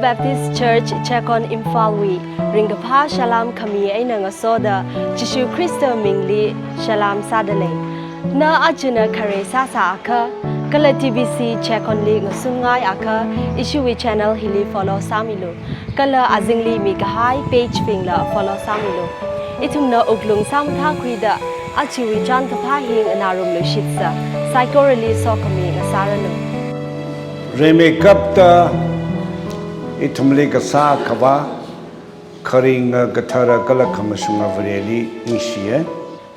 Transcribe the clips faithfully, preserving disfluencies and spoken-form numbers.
Baptist Church Checkon Imphalwui ringkaphā salām khami eina ngasoda Jishu Khrista mingli salām sādalei. Na ajana khare sāsā akha, kala T B C Checkonli ngasungngai akha, ishiwui channel hili follow sāmilu. Kala azingli mikahai page bingla follow sāmilu. Ithumna wuklung sāmathākhuida ajawui chānkaphā hi nganārumlu shitsa, saikorali sokhami ngasāranu. Rimeikapta ithumli kasā Akhavā, kharinga, kathara kala khamashunga Vareli ningshiya.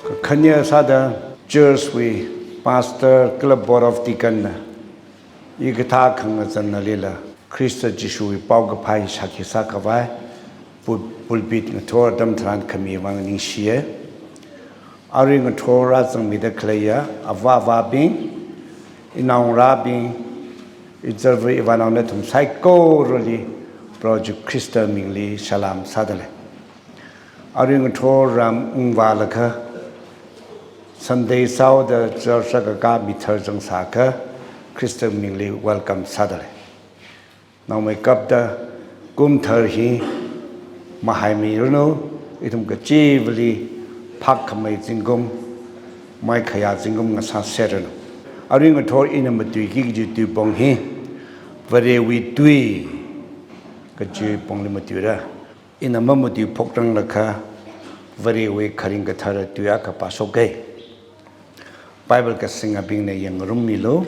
Kakhane sāda church wui pastor kala board of deacon na hikathā khangazanna lila Khrista Jishuwui paokaphā hi shākhi sākhavai pul-, pulpit ngathor atam tharan khami vang ningshiya. Arui ngathor rāzangmida khaleiya avā avābing, inao ngarābing, izarva ivānao nathum saikorali Proho Jishu Khrista mingli salām sādalei. Arui ngathor ram ungvālakha Sunday sāhaoda church kakā mithar zangsākha Khrista mingli welcome sādalei. Naomeikapta kumthar hi mahaimiranu, ithum kachivali phākhamei zingkum, maikhayā zingkum ngasāserranu. Arui ngathor ina matuiki kaji tuipong hi Varewui tui kaji pongli matuira. Ina mamatuiphokranglakha Varewui kharing kathara tui akha pāshokkei. Bible kasingabingna yangngarummilu.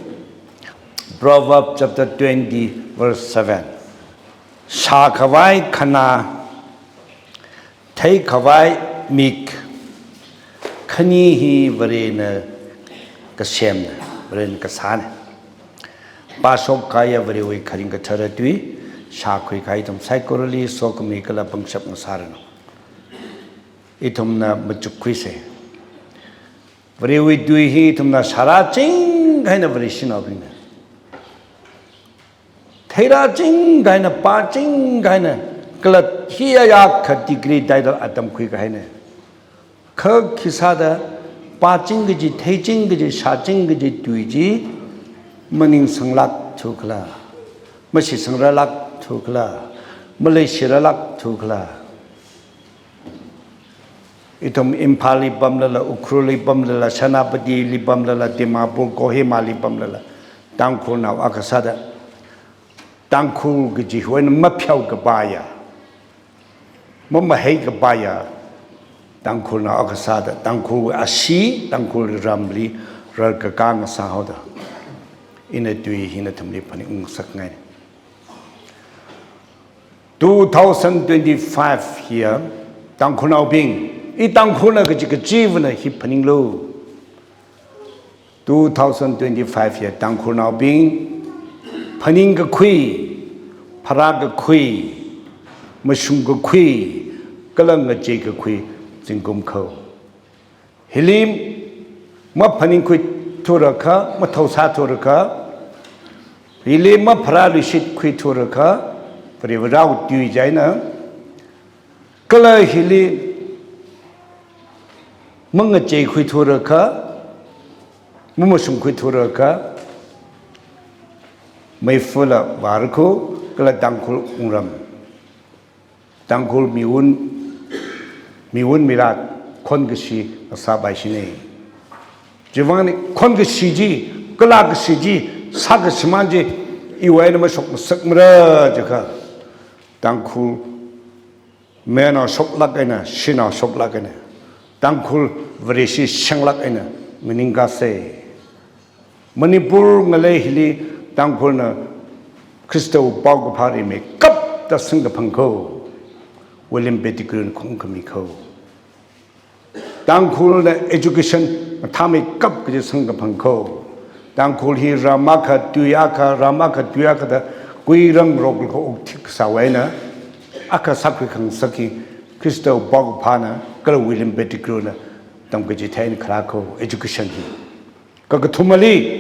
Proverbs chapter twenty, verse seven. Shākhavai khanā, theikhavai mik, khani hi Varena kasemna, Varena kasāna. Pāshokkahaiya Varewui kharing kathara tui shākhuikahai ithum saikorali sokhami kala pangshap ngasāranu. Ithumna machukkhuisa. Varewui tui hi ithumna shārāchingkahaina Vareshinaobingna. Theirāchingkahaina, pāchingkahaina, kala hi ayākha degree title atam khuikahaina. Kha khisāda pāching kaji, theiching kaji, shāching kaji tui chi maningsanglākthu khala, mashisangrarlākthu khala, maleishirarlākthu khala. Ithum Imphalli pamlala, Ukhrulli pamlala, Senapatili pamlala, Dimapur, Kohimali pamlala, Tangkhulnao akha sāda Tangkhul kaji hi eina mapheokapaiya, mamaheikapaiya Tangkhulnao akha sāda, Tangkhul ashee, Tangkhul ramli rarkakā ngasāhaoda ina tui hi nathumli phaningngasakngai. Two thousand twenty-five hiya Tangkhulnaobing, i Tangkhulna kaji kachivana hi phaninglu. Two thousand twenty-five hiya Tangkhulnaobing phaningkakhui, pharākakhui, mashungkakhui, kala ngacheikakhui zingkum kho. Hili maphaningkhuithurakha, mathaosāthurakha, hili mapharāluishitkhuithurakha, Varewui rao tui chieina, kala hili mangacheikhuithurakha, mamashungkhuithurakha, meifala vārakhu, kala Tangkhul wungram, Tangkhul miwun, miwun mirat khonkashi ngasāpaishina. Chivangna khonkashi chi, kalākashi chi, sākashimān chi iwui eina mashokngasakmara jiakha, Tangkhul mayarnao shoklāk eina, shanao shoklāk eina, Tangkhul Vareshi shanglāk eina nganingkasei. Manipur ngalei hili Tangkhulna Khristawui paokaphā rimeikapta samkaphang kho, William Pettigrew khungkhami kho. Tangkhulna education mathāmeikap kaji samkaphang kho. Tangkhul hi ram akha, tui akha, ram akha, tui akha da kuirangroklaga okthuikasāwui eina akha sākhuikhangasak hi Khristawui paokaphāna kala William Pettigrewna tamkachithei eina kharā kho, education hi. Kakathumali,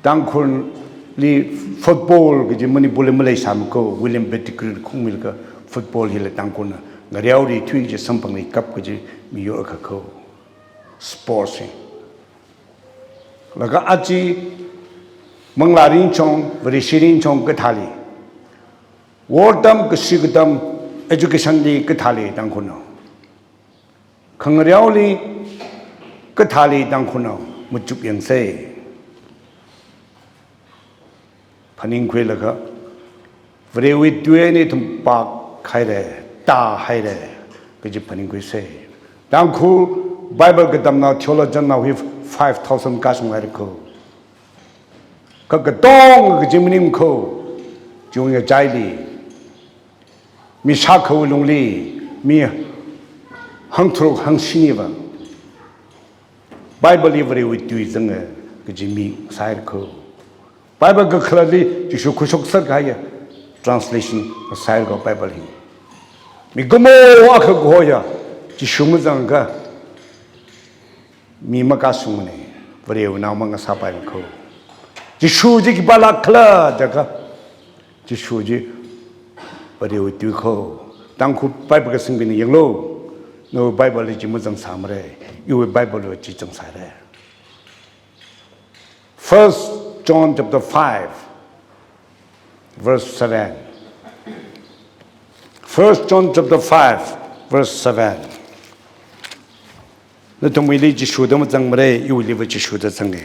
Tangkhulli football kaji Manipurli maleisāma kho, William Pettigrew khungmilaga football hila Tangkhulna ngareorithui kaji samphangmeikap kaji miyur akha kho. Sports hi. Laga aja manglā ringchong, Vareshi ringchong kathāli Wortam kashi katam education li kathāli Tangkhulna. Khangareoli kathāli Tangkhulna machuk yangsa. Phaningkhuilaga, Varewui tui eina ithum pākhaira, tāhaira, kaji phaningkhuisa. Tangkhul Bible katamnao theologian nao hi five thousand kashung haira kho. Kha katonga kaji maning kho, chiwui ngachaili, mi shākhawui lungli, mi hangtharuk hangshiniva Bible li Varewui tui zanga kaji mi sāhaira kho. Bible kakhalatli Jishu khuishokser kahaiya translation sāhaira kho Bible hi. Mikumo akha kahoya Jishu mazangakha mi makashungmana, Varewui nao mangasāpaimana kho. Jishu chi khipālāk khala jiakha, Jishu chi Varewui tui kho. Tangkhul Bible kasingbingna yanglu. Nawui Bible li chi mazangsāmara. Iwui Bible li chi zangsāra. First John chapter five, verse seven. First John chapter five, verse seven. Nathumwuili Jishuda mazangmara, iwuiliva Jishuda zanga.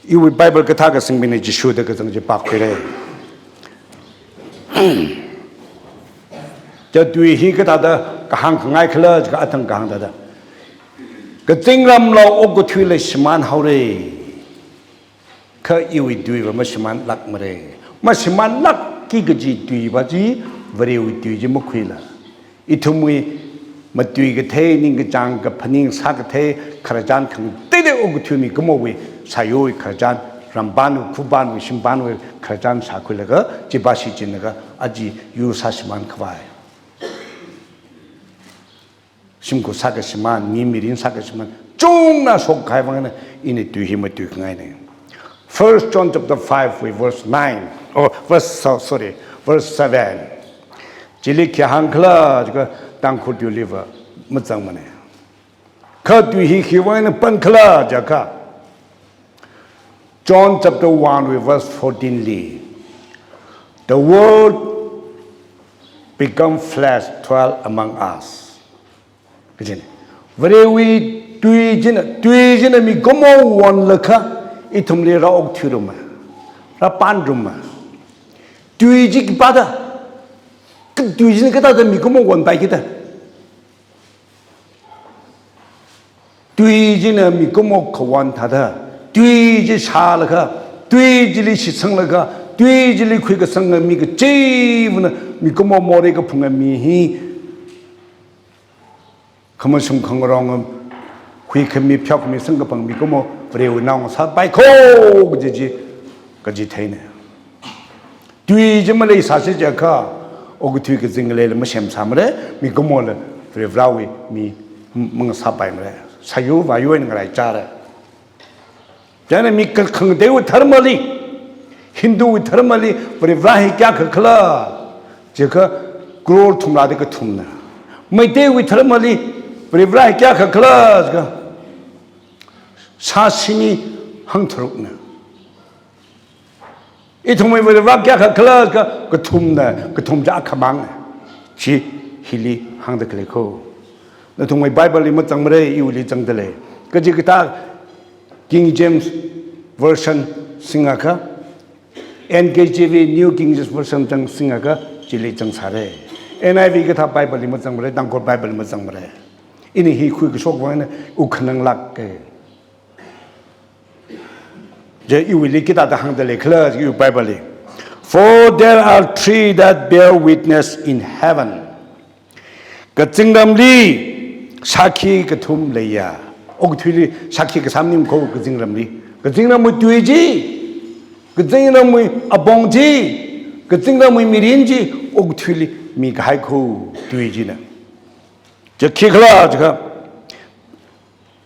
Iwui Bible kathā kasingbingna Jishuda kazang chi pākhuira. Chitui hi kathāda kahāng khangai khala jiakha athang kahāng thāda, kazingramla okathuila shimānhaora. Kha iwui tuiva mashimānlākmara. Mashimānlākki kaji tuiva chi, Varewui tui chi makhuila, ithumwui matui kathei, ningkachāng kaphaning sākathei khararchan khangateitei okathui mikumowui sāyurwui khararchan, rampānwui, khupānwui, shimpānwui khararchan sākhuilaga, chi pāshichinlaga, aja yur sāshimān khavai, shimkhur sākashimān, mi mirin sākashimān chungna shokkahai vang eina ina tui hi matuikhangaina. First John chapter five wui verse nine, oh, verse, so-, sorry, verse seven. Chili khi hāng khala jiakha Tangkhul tuiliva mazangmana. Kha tui hi khiwui vang eina pan khala jiakha, John chapter one wui verse fourteen li, "The word become flesh, dwell among us." Kajina. Varewui tui china, tui china mikumo onlakha ithumli rāokthuiruma, rāpānruma. Tui chi khipāda, kha tui china kathāda mikumo onpaiki da. Tui china mikumo khaon thāda, tui chi shālaga, tui chili shitsanglaga, tui chili khuikasanga mi kachivana mikumo morei kaphunga mi hi, khamashung khangarong, huikhami pheokhami sangkaphang mikumo Varewui nao ngasāpai kho kaji chi kachitheina. Tui chi maleisāsi jiakha, okathui kazing ngaleila masemsāmara, mikumola Varivarāwui mi mangasāpaimara. Sāyur vāyur eina ngaraichara. Chieina mi kha-, khangateiwui dharmali, Hinduwui dharmali Varivarā hi kayākha khala jiakha, crore thumrāda kathumna. Meiteiwui dharmali Varivarā hi kayākha khala jiakha, sāshini hangtharukna. Ithumwui Varivarā kayākha khala jiakha, kathumna, kathum chi akhamangna. Chi hili hāngda khalei kho. Nathumwui Bible li mazangmara, iwuili zangda lei. Kachikathā King James Version singakha, N K J V, New King James Version chang singakha, chili zangsāra. N I V kathā Bible li mazangmara, Tangkhul Bible li mazangmara. Ina hi khuikashok vang eina wukhananglāka. Chi iwuili kathāda hāngda lei khala, iwui Bible li. "For there are three that bear witness in heaven." Kazingramli sākhi kathum leiya. Okathuili sākhi kasā maning kho kazingramli. Kazingramwui tui chi, kazingramwui apong chi, kazingramwui mirin chi, okathuili mikahai kho tui china. Chi khikhala jiakha,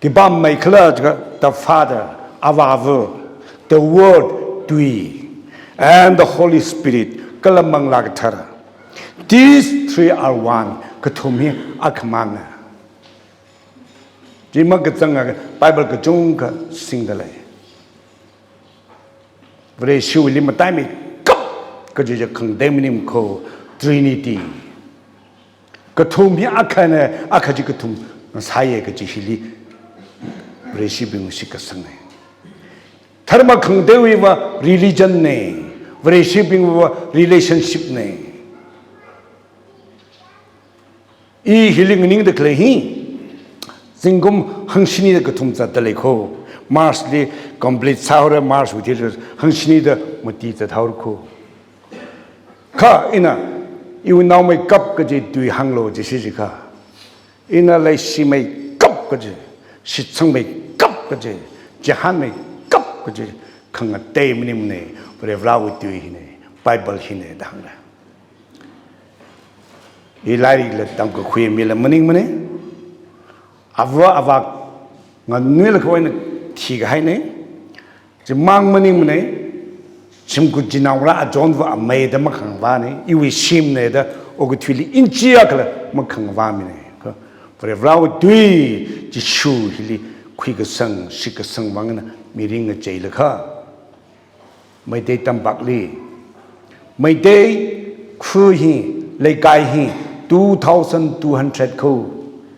khipā mai khala jiakha, the Father, Avāva, the Word, tui, and the Holy Spirit, kala Manglā Kathara. These three are one, kathum hi akhamangna. Chi makazanga Bible kachungkha singda lei. Vareshiwuili mataimeikap Kaji chi khangatei maning kho, Trinity. Kathum hi akhana, akha chi kathum sāya kaji hili Vareshibing shitkasangna. Dharma khangateiwui va religion na, Vareshibing va relationship na. I hili nganingda khalei hi, zingkum hangshinida kathum zatda lei kho. March li complete sāhaora, March wui thili hangshinida mati zathaora kho. Kha ina, iwui naomeikap kaji tui hānglu jishi jikha, ina leishimeikap kaji, shitsangmeikap kaji, chihānmeikap kaji khangatei maningmana, Varivarāwui tui hina, Bible hina da hāngra. I lairikla tamkakhui mila maningmana. Ava avā nganuilakha eina thikahaina. Chimang maningmana. Shimkhur chinaongarā achonva ameida makhangavāna. Iwui shimna da okathuili inchi akhala makhangavāmana. Kha Varivarāwui tui Jishu hili khuikasang, shitkasang vang eina mirin ngacheilakha, Meitei tampakli, Meitei khu hi, leikai hi two thousand two hundred kho,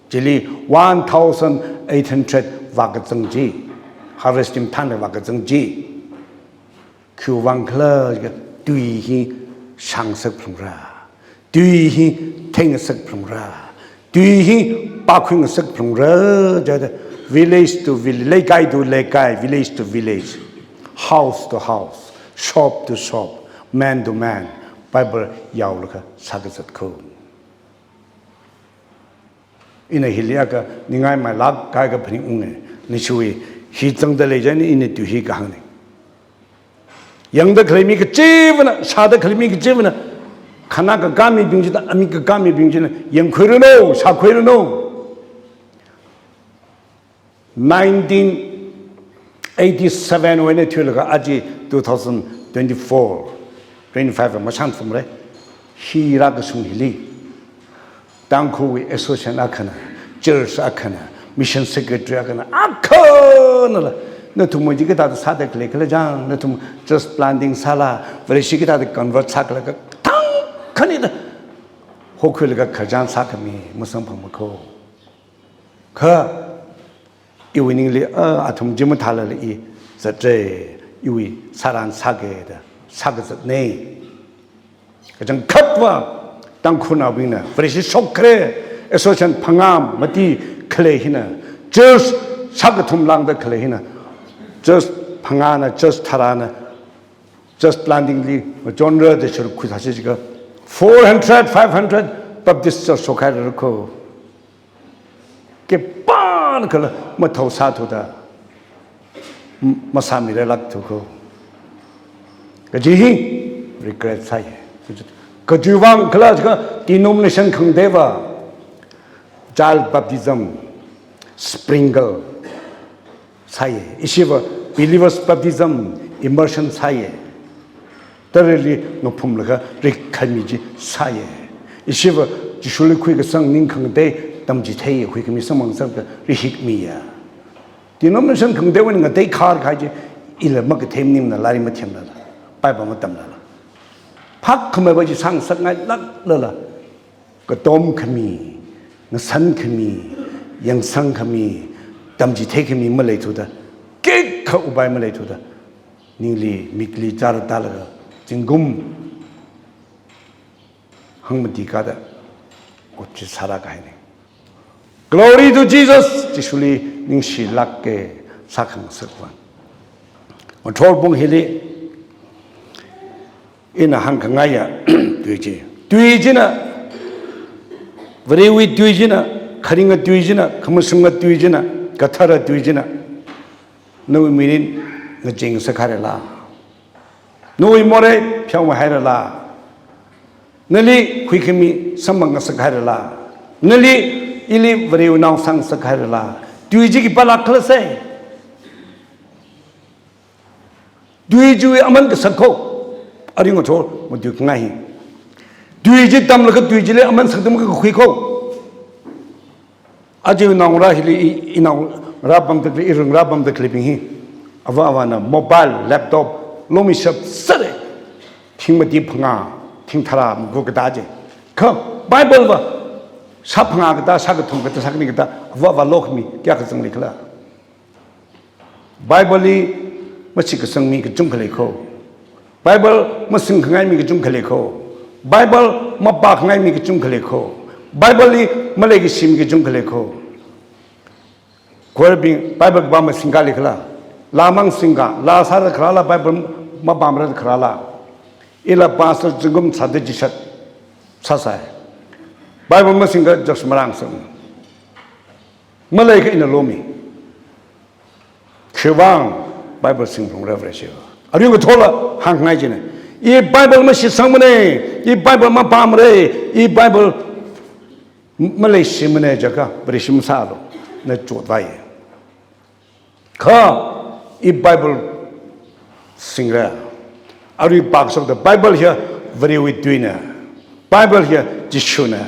chili one thousand eight hundred vākazang chi, harvest team thānla vākazang chi. Khiwuivang khala jiakha tui hi shāngasak phalungra. Tui hi theingasak phalungra. Tui hi pākhuingasak phalungra. Jiakha village to village, leikai to leikai, village to village, house to house, shop to shop, man to man, Bible yaolaga sākazat kho. Ina hili akha ningai mailāk kahai kaphaning unga. Nishui hi zangda lei jani ina tui hi kahāngna. Yangda khalei mi kachivana, shāda khalei mi kachivana, khanā kakā mibing chida, amik kakā mibing china yangkhuiranu, shākhuiranu. Nineteen eighty-seven wui eina thuilaga aja two thousand twenty-four, twenty-five mashan phumre. Hi rākashung hili Tangkhulwui association akhana, church akhana, mission secretary akhana, akhanala, nathumwui chi kathāda sāda khalei khala jang, nathum church planting sāla, Vareshi kathāda convert sākhala kathang khanida hokhuilaga khararchan sākhami masamphangma kho. Kha iwui ningli, a, athum chi mathālala i zatra, iwui sāran sāki da sākazatna. Kachangkhatva Tangkhulnaobingna Vareshi shokkhare, association phangā mati khalei hina, church shākathum lāngda khalei hina, church phangāna, church tharāna, church planting li machonra da shuruk khuisāsi jiakha four hundred, five hundred Baptist church shokhaira kho. Khipānakhala mathao sāthuda, m-, masāmirarlākthu kho. Kaji hi regret sāya. Kajiwuivang khala jiakha denomination khangateiva child baptism, sprinkle sāya. Ishiva believers baptism, immersion sāya. Tarali ngaphumlaga rikhami chi sāya. Ishiva Jishuli khuikasang ning khangatei tamchithei, khuikhami samphang sālaga rihikmiya. Denomination khangateiwui ngatei khar kahai chi ila makathei maningmana, lairik mathemlala, Bible matamlala. Phākhameiva chi sāngasakngailāklala, katomkhami, ngashankhami, yangsangkhami, tamchitheikhami maleithuda, khikha upai maleithuda, ningli mikli chara tālaga, zingkum hangmati kada ot chi sāra kahaina. Glory to Jesus! Jishuli ningshilāka, sākhangasak vang. Ngathor pung hili ina hāngkhangaiya tui chi. Tui china, Varewui tui china, kharinga tui china, khamashunga tui china, kathara tui china nawui mirin ngacheingasak hairala? Nawui morei pheohairala? Nali khuikhami samphang ngasak hairala? Nali ili Varewui nao sāngasak hairala? Tui chi khipālāk khala sai? Tui chiwui aman kasak kho. Aring ngathor matuikhangai hi. Tui chi tamlaga tui chili aman sakda makakhui kho. Aja naongarā hili i, inaongarā pamda khalei, irangarā pamda khaleibing hi, ava avāna mobile, laptop lomishap sāre. Thing mati phangā, thing tharā, magu katā je. Kha Bible va, shā phangā katā, shā kathum katā, shā khani katā, va va lokmi, kayākha zangli khala. Bible li mashit kasang mi kachungkha lei kho. Bible masingkhangai mi kachungkha lei kho. Bible mapākhangai mi kachungkha lei kho. Bible li maleikashi mi kachungkha lei kho. Khorabing Bible kapā masingkali khala. Lāmang singka, lā sāra kharāla, Bible mapāmara kharāla. Ila pastor zingkum sāda jishat sāsai. Bible masingka just marāng sang. Maleikha ina lomi. Khiwuivang Bible singphalungra Vareshi. Arui ngathola hāngngai jina. I Bible mashitsangmana, i Bible mapāmara, i Bible m-, maleishimana jiakha, Vareshi masālu, na chotvai. Kha, i Bible singra. Arui pākashokda Bible hiya Varewui tuina. Bible hiya Jishuna.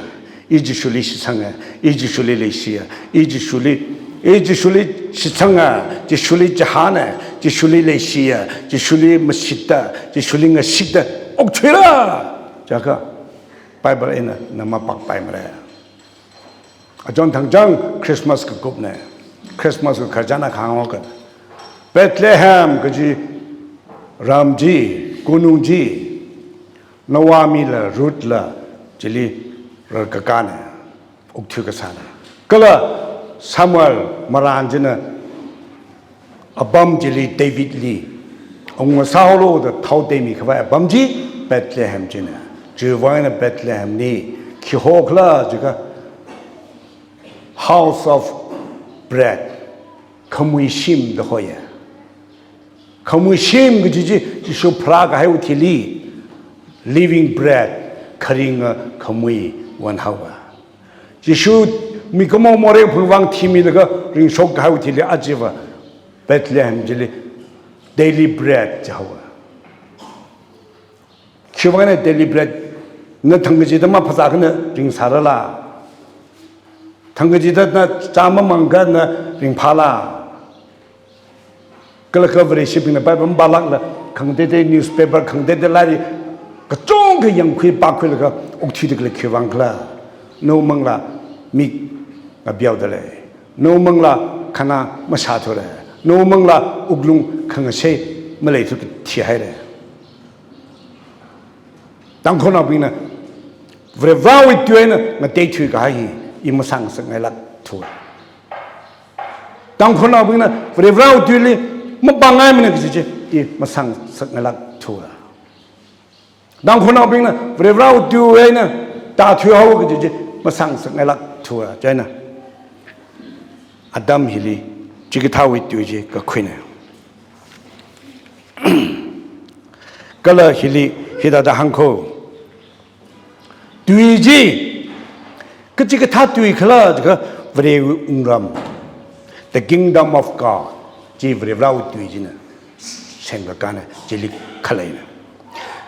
I Jishuli shitsanga. I Jishuli leishiya. I Jishuli, i Jishuli shitsanga. Jishuli chihāna. Jishuli leishiya. Jishuli mashitta. Jishuli ngashitta. Okthuira. Jiakha Bible eina na mapākpaimara. Achon thangchang Christmas kakupna. Christmas kakharchāna khangokha. Bethlehem kaji ram chi, kunung chi, Naomi la, Ruth la, chili rarkakāna, okthui kasāna. Kala Samuel marān china apam chili Davidli awunga sāhaolu da thao teimi khavai apam chi Bethlehem china. Chiwuivang eina Bethlehem li khi hokhala jiakha House of Bread, khamui shim da hoya. Khamui shim kaji chi Jishu pharākahaiwui thili, living bread, kharinga khamui wan haowa. Jishu mikumo morei phungvang thimilaga ringshok kahaiwui thili aja va Bethlehem chili daily bread jihaowa. Khiwuivang eina daily bread na thangkachida maphazā khana ringsārala. Thangkachida na chā mamang khana ringphāla. Kala kha Vareshibingna Bible mapālākla, khangateitei newspaper, khangateitei lairik, kachungkha yangkhui pākhuilaga okthuida khalei khiwuivang khala. Nawui manglā mik ngapiaoda lei. Nawui manglā khanā mashāthura. Nawui manglā wuklung khangashei maleithu kathihaira. Tangkhulnaobingna Varivarāwui tui eina ngateithuikahai hi i masāngasakngailākthu. Tangkhulnaobingna Varivarāwui tuili mapāngaimana kaji chi i masāngasakngailākthu. Tangkhulnaobingna Varivarāwui tui eina tāthuihaowa kaji chi masāngasakngailākthu. Chieina atam hili chikathāwui tui chi kakhuina. Kala hili hithāda hāngkho. Tui chi kachikathā tui khala jiakha Varewui wungram, the kingdom of God, chi Varivarāwui tui china semkakāna, chili khaleina.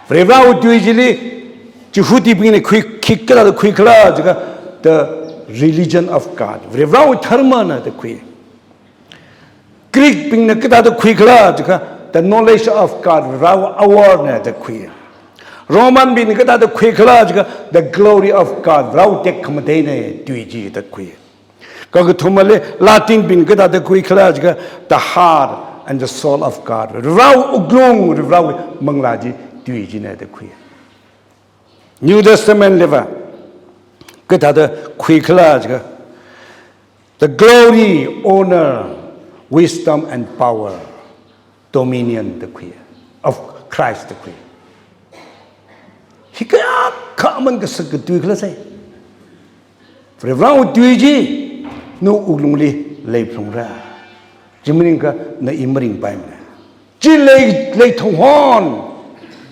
Varivarāwui tui chili Jihudibingna khui, khi kathāda khui khala jiakha the religion of God, Varivarāwui dharmana da khui. Greekbingna kathāda khui khala jiakha the knowledge of God, Varewui awarna da khui. Romanbingna kathāda khui khala jiakha the glory of God, Varewui tekhamateinei tui chi da khui. Kakathumali Latinbingna kathāda khui khala jiakha the heart and the soul of God, Varewui wuklung, Varewui manglā chi tui china da khui. New Testament liva kathāda khui khala jiakha the glory, honor, wisdom and power, dominion da khui, of Christ da khui. Hi kayākha aman kasak katui khala sai. Varivarāwui tui chi nawui wuklungli leiphalungra. Chi maningakha na i maringpaimana. Chi lei, leithang hon.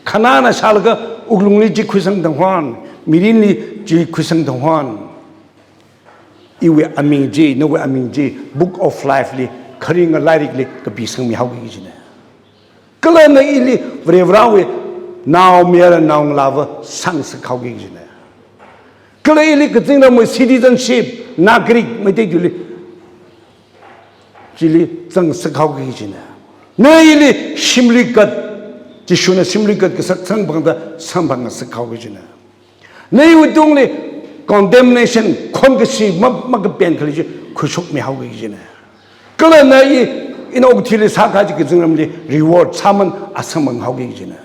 Khanāna shālaga wuklungli chi khuisangthang hon. Mirinli chi khuisangthang hon. Iwui aming chi, nawui aming chi, Book of Life li, kharinga lairikli kapisangmihaoki kajina. Kala na ili Varivarāwui naomayara naongalāva sāngasakhaoki kajina. Kala ili kazingramwui citizenship, nagarik, Meitei tuili, chili zangsakhaoki kajina. Na ili shimli kat, Jishuna shimluikat kasak samphangda samphang ngasak haoki kajina. Nawui tungli condemnation, khon kashi ma, makapen khalei chi khuishokmi haoki kajina. Kala na i, ina okathuili sākahai chi kazingramli reward sāman asamphang haoki kajina.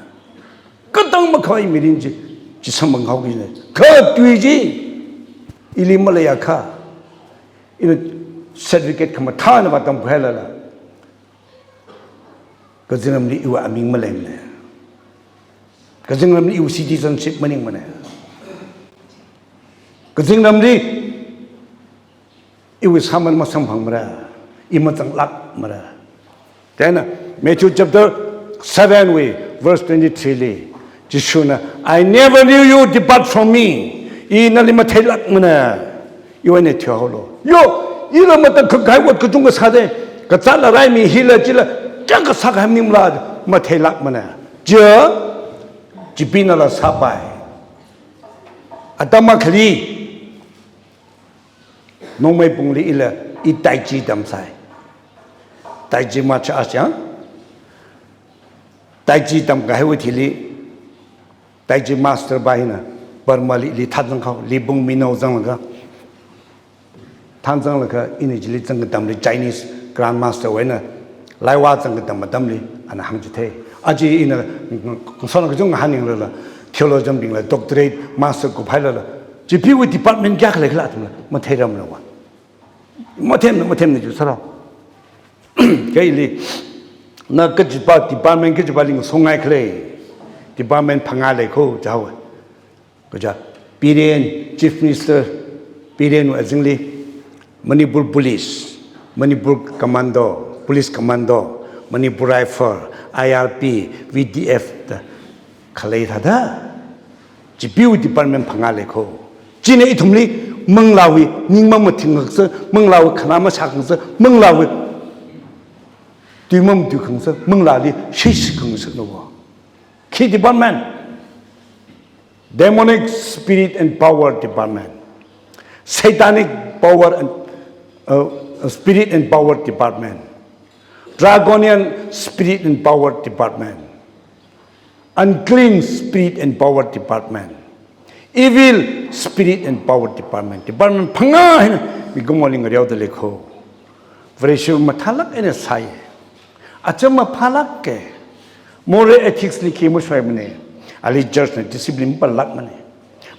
Katang makhavai mirin chi, chi samphang haoki kajina. Kha tui chi, ili maleiakha, ina certificate khamathāna vātamkhuihailala, kazingramli iwui aming maleimana. Kazingramli iwui citizenship maningmana. Kazingramli iwui sāman masamphangmara, i mazanglākmara. Then, Matthew chapter seven wui verse twenty-three li, Jishuna, "I never knew you, depart from me." I nali matheilākmana. Iwui eina thuihaolu. Yo, ila matakhak kahai ot kachungkha sāda, kazātla raimi hila chila, kayākha sākahai maningmala, matheilākmana. Chi, Chipeenala sāpai. Atam akhali, nongmei pungli ila i tai chi tamsai. Tai chi martial arts ya. Tai chi tamkahaiwui thili, tai chi master pa hina, Burmali ili thāzang hao, Libung Minao zanglaga. Thāzanglaga ina chili zangkatamli Chinese Grandmaster wui eina laiwa zangkatam atamli ana hāngchithei. Aja ina, mm, sona kachungkha ngahānningla, theologian bingla, doctorate, master kuphailala, chipeewui department kayākha leikhala athumla matheiramana va. Mathemna, mathemna chi sāra. Kha ili, na kachipa department kachipa ling songai khalei. Department phangā lei kho jihaowa. Kaja, Biren, Chief Minister Biren wui azingli, Manipur Police, Manipur Commando, Police Commando, Manipur Rifle, I R P, V D F da khalei thāda. Chipeewui department phangā lei kho. China ithumli manglāwui ning mamathing ngaksa, manglāwui khanā mashak ngaksa, manglāwui tui mamatui khangsa, manglāli shishik khangsa no. Khi department, demonic spirit and power department, satanic power and, uh, spirit and power department, draconian spirit and power department, unclean spirit and power department, evil spirit and power department. Department phangā hina mikumoli ngareoda lei kho. Vareshi mathālāk eina sāi. Acham maphālāk ke. Moral ethics li khi mashoimana. Ali church na discipline palākmana.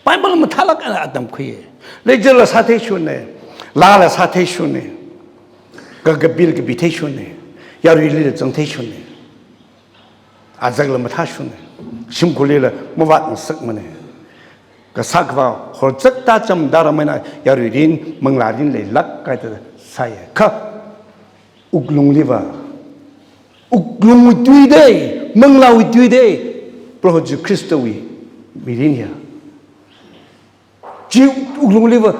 Bible mathālāk eina atam khui. Lecture la sātheishuna. Laala sātheishuna. Ka, ka bill kapitheishuna. Yaruilila zangtheishuna. Azakla mathāshuna. Shimkhurlila mavātngasakmana. Kasā khavā horzakta chamda rāmana yaruirin manglārin leilāk kaida sāya. Kha wuklungliva, wuklungwui tui dei, manglāwui tui dei, Proho Jishu Khristawui mirin ya. Chi wuklungliva,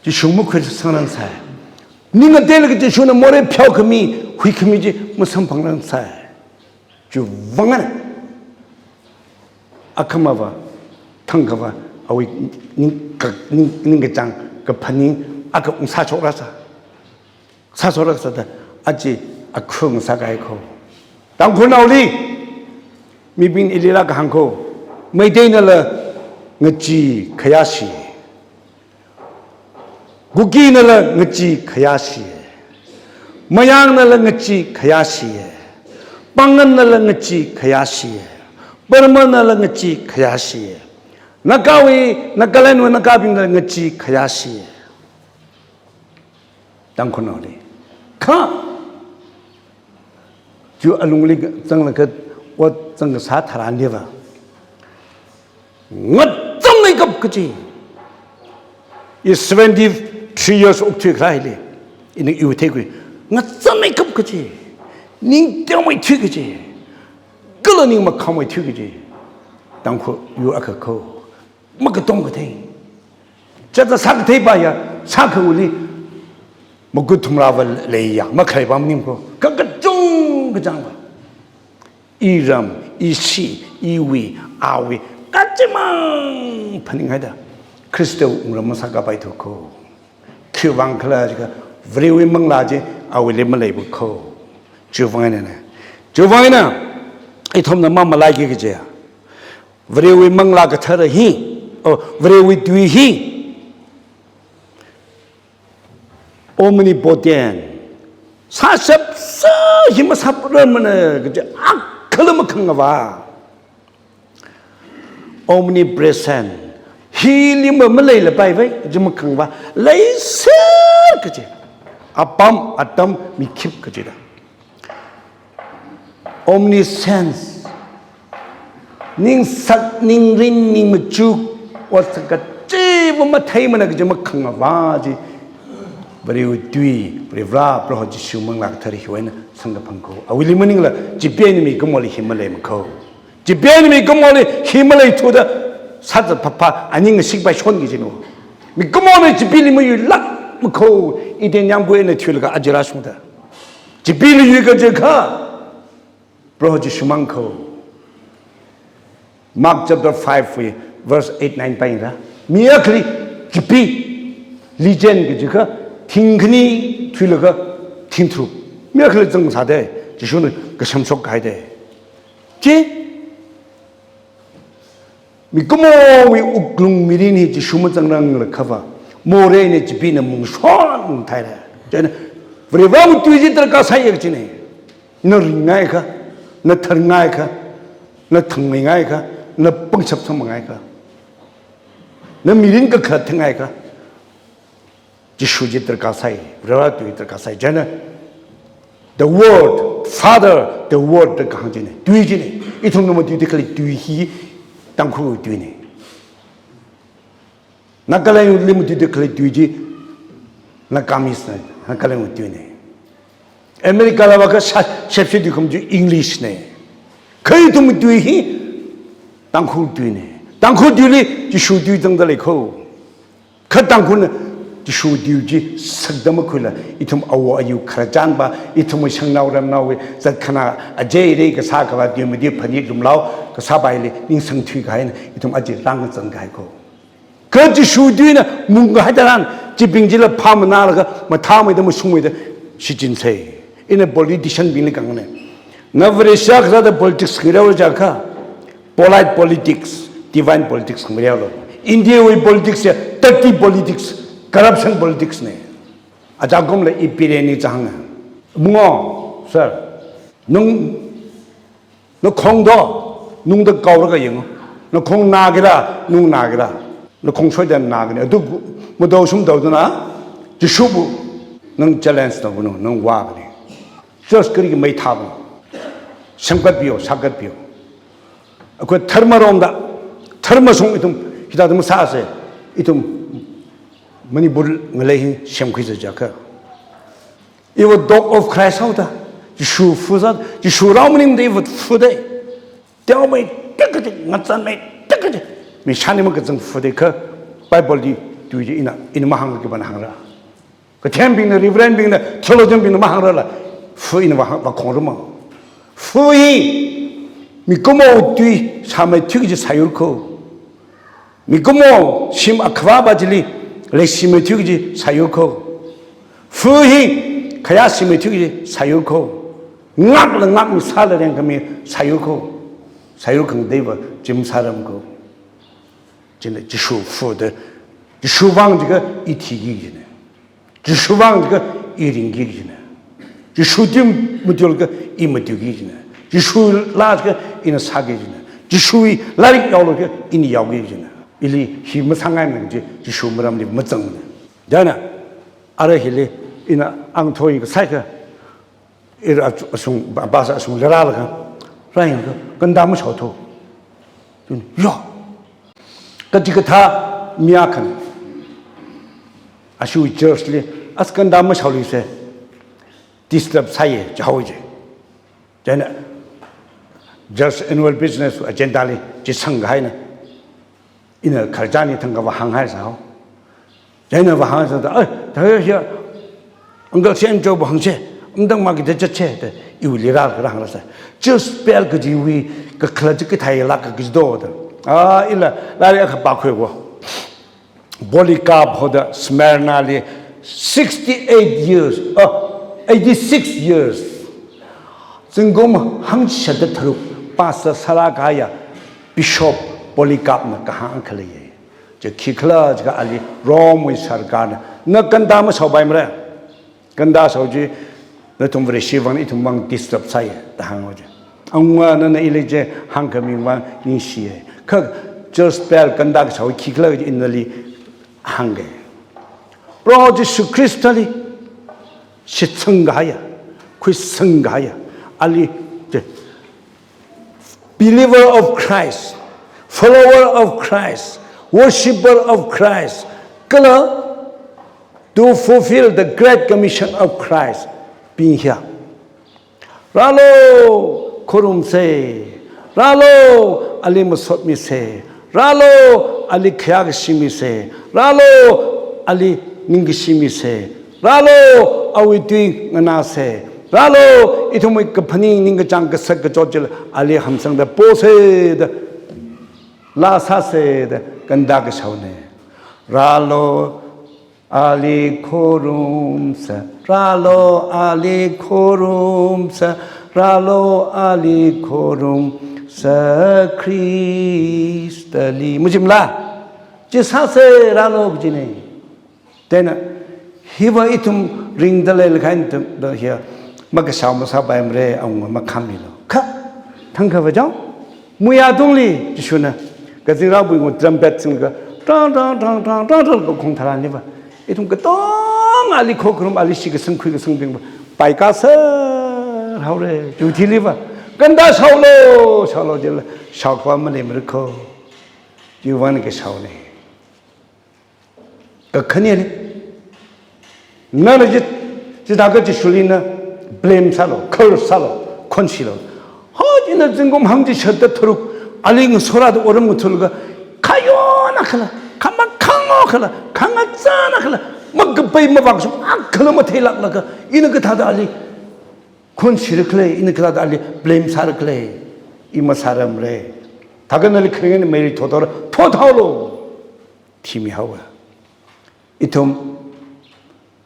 Jishu makhuisangrang sai. Ning ngateilaga Jishuna morei pheokhami, huikhami chi masamphanglangsai. Chiwuivang eina, akhamava, thangkhava, awui ning ka, ning, ningkachāng kaphaning akha ungsāshokrasa. Sāshokrasada, aja akhung sākahai kho. Tangkhulnaoli, mibing ilila kahāng kho, Meiteinala ngachee khayāshi. Kukinala ngachee khayāshi. Mayangnala ngachee khayāshi. Pangannala ngachee khayāshi. Burmanala ngachee khayāshi. Nagawui, Nagalandwui Nagabingnala ngachee khayāshi. Tangkhulnaoli. Kha, chiwui alungli zanglaga ot zangkasā tharanliva, ngacham leikap kaji. I seventy-three years old thuikharā hili, ina iwui theikhui. Ngacham leikap kaji. Ningtengmeithui kaji. Kala ning makhameithui kaji. Tangkhul yur akha kho. Makatom kathei. Chata sākathei paya, sākhauli. Makut thumrava leiya, makhalei pam ning kho. Kakachung kachāngva. Iram, ishi, iwui, awui, kachimang phaninghaida. Khristawui wungram masākapaithu kho. Khiwuivang khala jiakha, Varewui manglā chi awuili maleipa kho. Chiwuivang eina, chiwuivang eina, Ithumna mamalaiki kaje. Varewui Manglā Kathara hi, oh, Varewui tui hi omnipotent, sāshap sā hi masāprarmana kaje akhala makhangavā. Omnipresent, hili ma maleilapaipai kaje makhangavā, leiser kaje, apam atam mikhip kajida. Omniscience, ningsak, ningrin, ningmachuk, otsak kachiva matheimana kaje makhangavā chi, Varewui tui, Varivara Proho Jishu Manglā Kathara hiwui eina samkaphang kho. Awuili maningla, chipeena mikumoli hi maleimakho. Chipeena mikumoli hi maleithuda, sāzat phapha, aning ngashikpai shonki jino. Mikumona chipeli mayuilākmakho, Eden yāmgui eina thuilaga aja rāshungda. Chipeli yuika jiakha, Proho Jishu mangkho. Mark chapter five wui verse eight, nine pāyangda. Mi akhali chipi, legend kajiakha, thing khani thuilaga thing tharuk. Mi akhali zangsāda, Jishuna kashamshok kahaida. Chi, mikumowui wuklung mirin hi Jishu mazangranglakhava, moreina chipina mungshon thaira. Chieina, Varivarawui tui chi darkar sāya kajina. Na ringngaikha, na tharngaikha, na thangmeingaikha, na pangshap sangmangaikha, na mirin kakhalat thangngaikha, Jishu chi darkar sai, Varivara tui darkar sai. Chieina, the word, Father, the word da kahāng china, tui china. Ithumna matuida khalei tui hi Tangkhul tuina. Nagalandli matuida khalei tui chi Nagamese na, Nagaland tuina. America la vākha sha-, shepshi tui kham chi English na. Kha ithum tui hi Tangkhul tuina. Tangkhul tuili Jishu tui zangda leikho. Kha Tangkhulna Jishu tui chi sakda makhuila, ithum awo ayu khararchan pa, ithum shangnao ramnaowui zatkhanā ajei rei kasā khavā tui madi phani lumlao kasā paili ningsang thuikahaina, ithum aja rāngazan kahaikho. Kha Jishu tuina mungkahai tharan, chibing chila phāmanālaga, mathāmeida mashungmeida shichinsei. Ina politician bingli kahāngna. Na Vareshi kasāda politics khangareo jiakha, polite politics, divine politics khangareolo. India wui politics ya dirty politics, corruption politics na. Ajakumla ipireni chang. Bungo, sir, nung nakhong do, nungda kaolaga yango. Nakhong nagila, nung nagila. Nakhong soida nagani. Adu mado sum daudana, Jishubu nang challenge taubuno, nang vāgani. Church kari ki mei thabu. Semkatbiyo, sākatbiyo. Akhoi dharma romda, dharma sung ithum, hithāda masāsa, ithum Manipur ngalei hi semkhuisa jiakha. Iva dog of Christ haoda, Jishu fuza, Jishu rao maningda iva fuda. Teomeida kaji, ngazanmeida kaji, mi shani makazang fuda kha Bible li tui chi ina, ina mahāngki pana hāngra. Kathembingna, reverend bingna, theologian bingna mahāngrala, fu ina vā, vākhongruma. Fu hi, mikumo tui sāmeithui kaji sāyur kho. Mikumo shim akhavā pa chili, leishimeithui kaji sāyur kho. Fu hi, khayā shimeithui kaji sāyur kho. Ngakla ngakmi sāla rengkhami sāyur kho. Sāyur khangateiva chim sāram kho. China Jishu fuda, Jishu vang jiakha i thiki jina. Jishu vang jiakha i ringki jina. Jishu tui matuilaga i matuiki jina. Jishu laa jiakha ina sāki jina. Jishuwui lairik yaolaga ina yaoki jina. Ili hi masāngaimana kaji Jishu maramli mazangmana. Chieina, ara hili ina angthoi kasā kha, ira ach-, ashung, ba-, bus ashung leralaga, rāyanglaga, ganda mashaothu. Chieina, yo. Kachikathā mi akhana, ashiwui church li, as ganda mashaoluisa, disturb sāya, jihaowa ji. Chieina, church annual business agenda li, chi sangkahaina. Ina khararchan hi thangkha vāhānghaisāhao. Chieina vāhāngsāda, "Ai, thāya hiya, Uncle Sen cho vāhāngsa, amdang ma kida chatsa," da iwuili rālaga hāngrāsa. Church bell kajiwui kakhalat chi kathālāk kaji do da. Ah, ila, lairik akha pākhuiwo. Polycarp hoda Smyrna li sixty-eight years, ah, eighty-six years. Zingkum hangshida tharuk pastor sālāk kahaiya Bishop Polycarp na kahāng akha leiya. Chi khikhala jiakha ali Rome wui sarkarna, na ganda mashaopaimara. Ganda shao chi, nathum Vareshi vang, ithum vang disturb sāya da hānga chi. Awunga nana ili chi hāngkhami vang ningshiya. Kha church bell ganda kashao khikhala chi ina nali hāngga. Proho Jishu Khristali shitsang kahaiya, khuisang kahaiya, ali chi believer of Christ, follower of Christ, worshipper of Christ, kala to fulfill the great commission of Christ, bing hiya. Rālu, khorumsa, rālu, ali masotmisa, rālu, ali khayākashi misa, rālu, ali ningkashi misa, rālu, awui tui nganāsa, rālu, ithumwui kaphaning ningkachāng kasak kachot chila ali hamsangda posa da, laa sāsa da, ganda kashaona. Rālu, ali khorumsa, rālu, ali khorumsa, rālu, ali khorumsa Khristali. Machimala? Chi sāsa, rālu kajina. Chieina, hiva ithum ringda leilakha ithum da hiya, makashao masāpaimara, awunga makhamilu. Kha, thangkha va chao, muiya tungli, Jishuna, kazingraowui ngu trumpet singlaga, tang, tang, tang, kakhong tharan hiva. Ithum katonga ali khokharum, ali shitkasang khuikasangbingva paikasā haora, chi thiliva. Ganda shaolu, shaolu jila, shaokhavai maleimarakho. Chiwui vang kashaona. Kakhaneli, nana chi, chithākha Jishuli na blame sālu, curse sālu, khonshilu. Ho, ina zingkum hangchishatda tharuk, ali ngasorāda otram ngathorlaga, khayon akhala, khamakhang akhala, khangazan akhala, makapai mavākashung akhala matheilāklaga, ina kathāda ali khonshira khala, ina kathāda ali blame sāra khala, i masārarmara. Thākha nali kharing eina meili thothaora, thothaolu. Thimihaowa. Ithum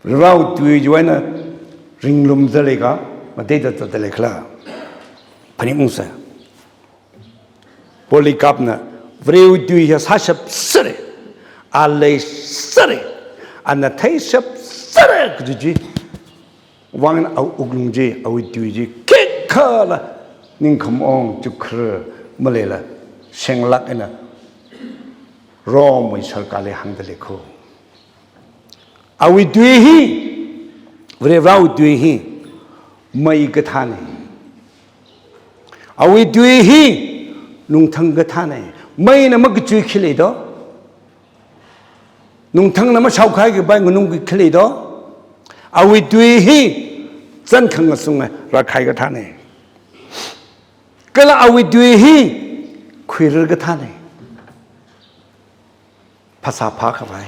Varewui tui chiwui eina ringlumda leikha, mateida zatda leikhala. Phaningungsa. Polycarp na Varewui tui hiya sāshapsera, a leisera, ana theishapsera kaji chi vang eina awui wuklung chi, awui tui chi, khikhala ningkhamaong chukkharā maleila, shenglāk eina Rome wui sarkarli hāngda leikho. Awui tui hi, Varewui tui hi, mei kathāna. Awui tui hi, nungthang kathāna. Meina makachui khi lei do? Nungthangna mashaokahai kapai nganung khi lei do? Awui tui hi, zan khangasunga rākahai kathāna. Kala awui tui hi, khuirar kathāna. Phasā phākhavai.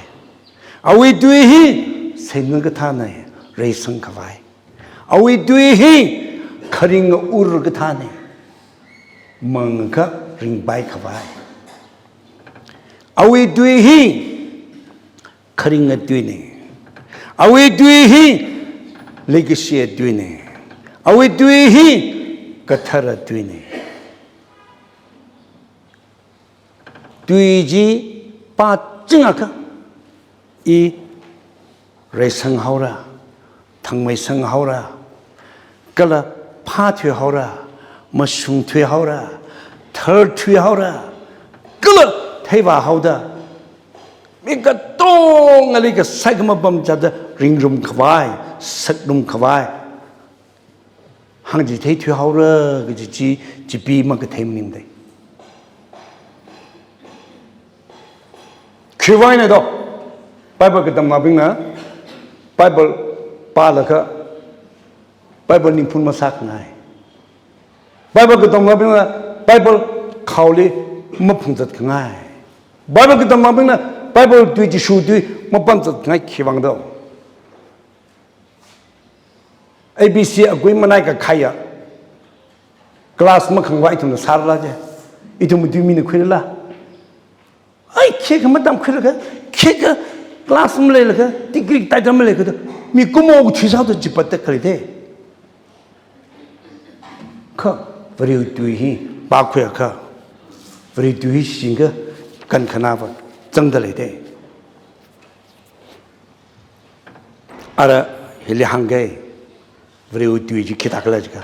Awui tui hi, seinung kathāna, reisang khavai. Awui tui hi, kharinga ur kathāna, mangakha ringpai khavai. Awui tui hi, kharinga tuina. Awui tui hi, leikashiya tuina. Awui tui hi, kathara tuina. Tui chi pāchingakha, i reisang haora, thangmeisang haora, kala phāthui haora, mashung thui haora, tharthui haora, kala theivā haoda, mi katongali kasai khamapam chāda ringrum khavai, sakrum khavai, hāngchithei thuihaora kaji chi, chipi makathei maningda. Khiwui vangna do, Bible katamnabingna, Bible pālaga, Bible ningphun masākhangai. Bible katamnabingna, Bible khaoli maphungzatkhangai. Bible katamnabingna, Bible tui Jishu tui mapamzatkhangai khiwui vang do. A B C akui manai kakhaiya class makhangva ithumna sārala je. Ithum tui mina khuirala. Ai, khikha matamkhuilaga, khikha class maleilaga, degree title maleilaga, mikumo kuthui sāda chipatta khalei de. Kha, Varewui tui hi, pākhuiakha, Vare tui hi shingakha kankhana va zangda leida. Ara hili hāngga, Varewui tui chi khithākhala jiakha,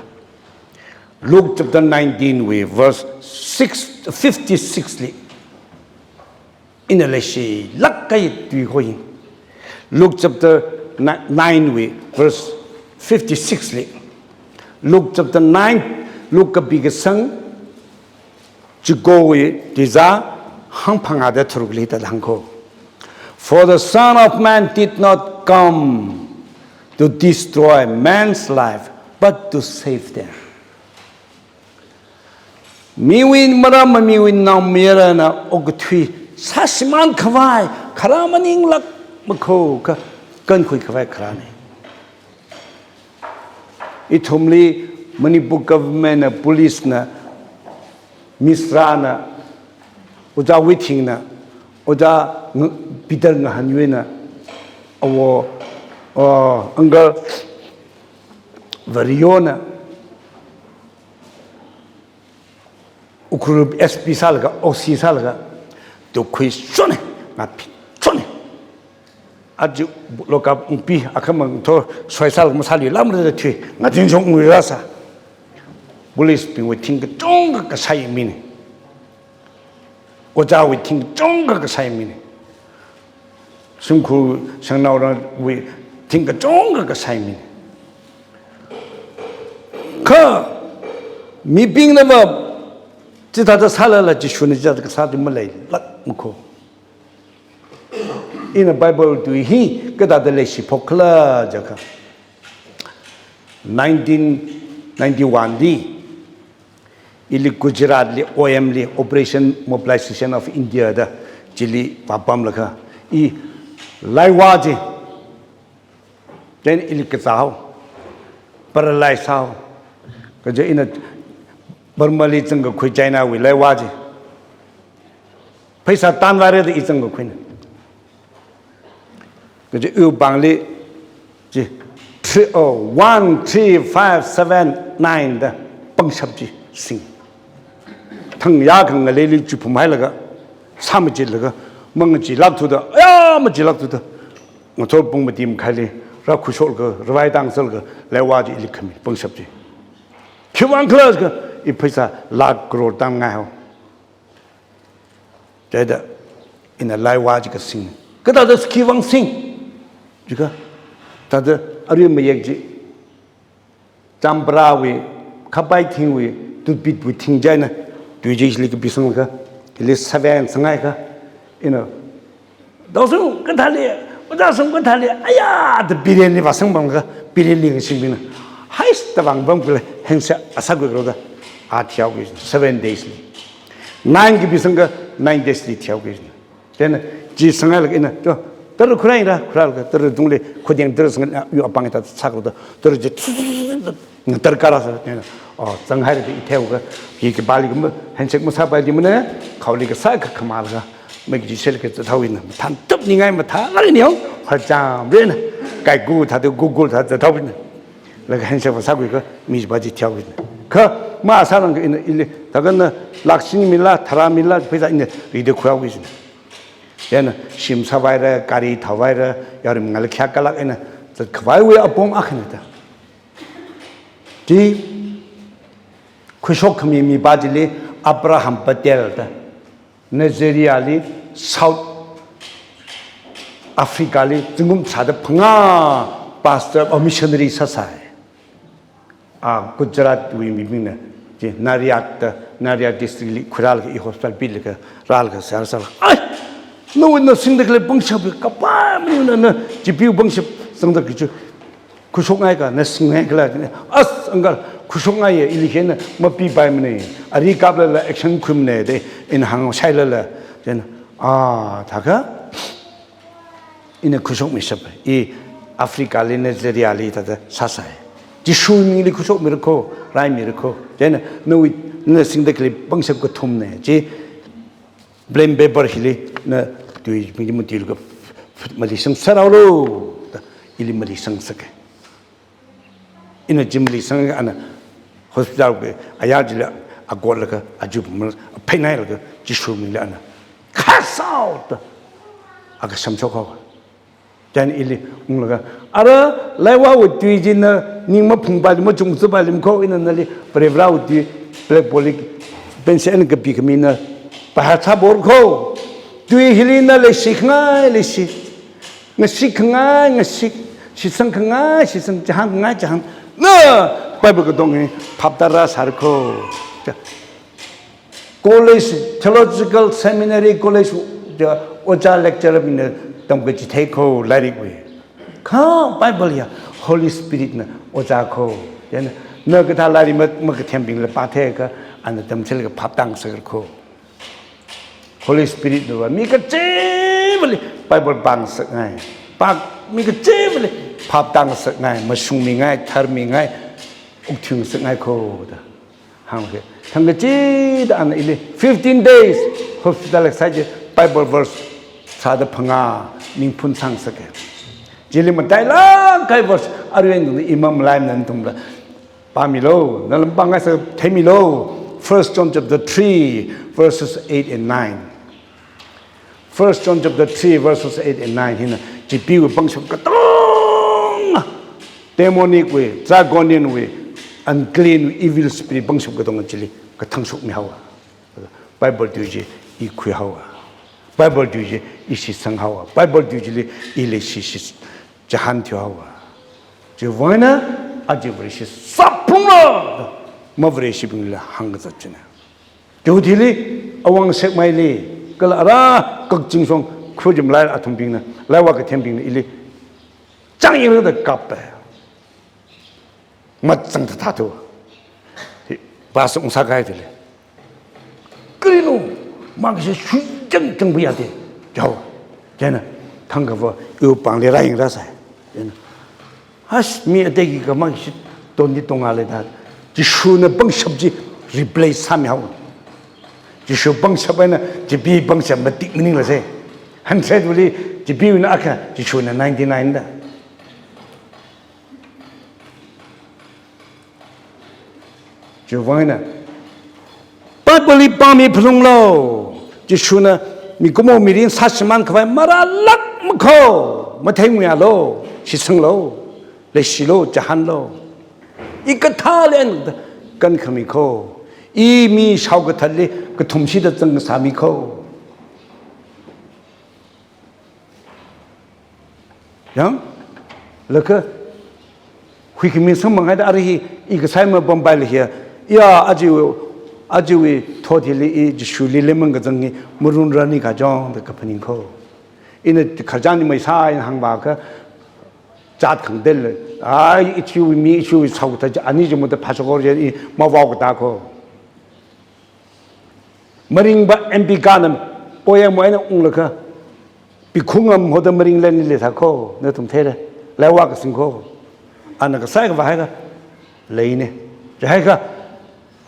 Luke chapter nineteen wui verse six, fifty-six li ina leishilāk kahai tui kho hi. Luke chapter ni-, nine wui verse fifty-six li. Luke chapter nine, Luke kapi kasang, chikowui tuizā hangphangā da tharukli hithāda hāng kho. "For the Son of Man did not come to destroy man's life, but to save them." Miwui maram, miwui naomayarana okathui sāshimān khavai kharā maninglāk makho, kha kankhui khavai kharāna. Ithumli Manipur government na, police na, Misra na, Ojā Withing na, Ojā Ng-, Peter Ngahanyuina, awo, uh, uncle Vareyona, Ukhrul S P sālaga, O C sālaga, tukkhui shona, ngaphi shona. Aja lockup ungpi, akhamang tho, soi sālaga masāluilamra da thui, ngathing shong ungluirasa. Police bingwui thing kachungkha kashai mina. Ojāwui thing kachungkha kashai mina. Shimkhur shangnaorawui thing kachungkha kashai mina. Kha mibingna va chithāda sālala Jishuna chithāda kasā chi maleilāk makho. Ina Bible tui hi kathāda leishiphok khala jiakha, nineteen ninety-one li ili Gujarat li, O M li, Operation Mobilization of India da, chili vāpamlaga, i laiva chi, then ili kazā hao, paralyze sāhao. Kaja ina Burma li zangkakhui China wui laiva chi, pheisā tanvāra da i zangkakhuina. Kaja iwui pāngli chi three, oh, one, three, five, seven, nine da pangshap chi sing. Thang ya khangalili chi phumhailaga, sā machitlaga, mangacheelākthuda, aya, macheelākthuda, ngathor pung mati makhaili rākhuishoklaga, ravai tāngserlaga, laiva chi ili khami, pangshap chi. Khiwuivang khala jiakha, i pheisā lakh crore tānngaihao. Chieina ina laiva chi kasing. Kathāda khiwuivang sing jiakha, thāda arui mayek chi, Champrawui, Khapaithingwui, Tutbitwui thing china, tui chili kapisanglaga, ili seven sanghaiakha, ina, Dao Sung kathāli, Ojā Sung kathāli, aya, da Birenli vāsangpamlaga, Birenli ngashingbingna, hais da vāngpamkhala, handshake sākhuilu da, a thihaokhui, seven days li. Nine kapisangakha, nine days li thihaokhui. Then, chi sanghailaga ina, to, tara khurāra, khurālaga, tara tungli, khudeng tara sangha, yu apāng ta sāklu da, tara chi, ngatar kara sā, then, oh, zanghaira da i theiakha, hi khipāli kama, handshake masāpaimana, khaoli kasā kakhamālaga, mai kaji sel ka zathaoina, mathān tupningai mathālāk eina, hacham rena, kaiku thāda, gugul thāda zathaoina. Laga handshake va sākhuiakha, mi chiva chi thihaowina. Kha, masārang ka ina ili, thākha na lakh shini mila, tharā mila, pheisā ina rida khuihaokhui. Chieina, shim sāvaira, gari thāvaira, yaruim ngala khayākalāk eina, zatkhavaiwui apong akhana da. Chi, khuishok khami mipā chili Abraham Patel da, Nigeria li, South Africa li, zingkum shāda phangā pastor or missionary sāsai. A, Gujarat wui mibingna, chi Nadiad da, Nadiad district li khuirālaga i hospital bitlaga, rālaga sāra sāra. Ai! Nawui na singda khalei pangshap hi kapai maningmana, na, chipiwui pangshap sangda kachu. Khuishokngai ka, na singngai khala, as, uncle, khuishokngaiya, ili hina mapipaimana, ari kaplala action khuimana da, ina hāngshailala, then, ah, thākha, ina khuishokmishap, i Africa li, Nigeria li, thāda sāsai. Jishu mingli khuishokmira kho, raimira kho, then, nawui, na singda khalei pangshap kathumna, chi, blame paper hili, na tui, mi matuilaga maleisang sāra lo, da, ili maleisang sāka. Ina chi maleisang ana hospital ka, aya chila, Akotlaga, aja pumla, aphainailaga, Jishu mingli ana. Cast out! Akha shamshok haowa. Chieina ili unglaga, ara laiwui tui china ning maphungpali, machungzapali makho, ina nali Varivarāwui tui blackboard li pencil eina kapi khami na pahā sāpor kho. Tui hili na leishi khangai leishi. Ngashit khangai ngashit. Shitsang khangai shitsang. Chihān khangai chihān. Na Bible katong hi phaptā rāsāra kho. Cha. College, theological seminary college, cha, ojā lecturer bingna tamkachithei kho lairikwui. Kha Bible ya Holy Spirit na ojā kho. Chieina, na kathā lairik ma, makathembingla pātheiakha, ana tamchilaga phaptāngasakra kho. Holy Spirit na va mi kachivali Bible pāngasakngai. Pā, mi kachivali phaptāngasakngai, mashungmingai, tharmingai, wukthuingasakngai kho da. Hāngke, thangkachida ana ili fifteen days hospital exercise Bible verse sāda phangā ningphun sāngasaka. Chili matailāk kahai verse, arui eina tungda imam laim nan tumla. Pāmilu, nalam pāngaisa theimilu. First John chapter three, verses eight and nine. First John chapter three, verses eight and nine hina, Chipeewui pangshap katonga, demonic wui, draconian wui, unclean wui, evil spirit pangshap katonga chili kathang shokmi haowa. Bible tui chi i khui haowa. Bible tui chi i shitsang haowa. Bible tui chili i leishi shi chihān thiu haowa. Chiwui vang eina aja Vareshi sāphunglu, mavareshibingla hāngkazat china. Chiwui thili, awang sekmaili, kala ara kakching shong, khurjim lai athumbingna, laiwa kathembingna ili chang yangda kappa. Mazang thatha tu. Hi, pastor ungsā kahai thili. Karinu, makashi shui chang chang bu yade. Jao. Chieina, thangkha va, iwui pāngli rāyang rāsai. Chieina, hash, mi ateikha makashi tongdi tonga leida. Jishuna pangshap chi replace sāmi haowa. Jishu pangshap eina Chipee pangshap matik maningla se. Hundred wuli Chipeewuina akha, Jishuna ninety-nine da. Chiwui vang eina Bible li pāmi phalunglu. Jishuna mikumo mirin sāshimān khavai marālāk makho. Matheinguialu, shitsanglu, leishilu, chihānlu. I kathāli eina kankhami kho. I mi shaokathatli kathumshida zangsāmi kho. Yang, laga, huikhami sangmang haida arui hi, i kasai mapampai la hiya, ya, aja, ajawui thot hili i Jishuli lemon kazang hi, marun rani kachongda kaphaning kho. Ina khararchan ni maisā ina hāngvākha, chat khangdel, ai, ichiwui mi, ichiwui shaokathat, ani jumuda phashokor jen i, mavao kata kho. Maringva M P kana poem eina unglaga, Pikhungam hoda maringlen leisā kho, nathum theira, laiwa kasing kho. Ana kasai kavā haiakha, leine. Chi haiakha,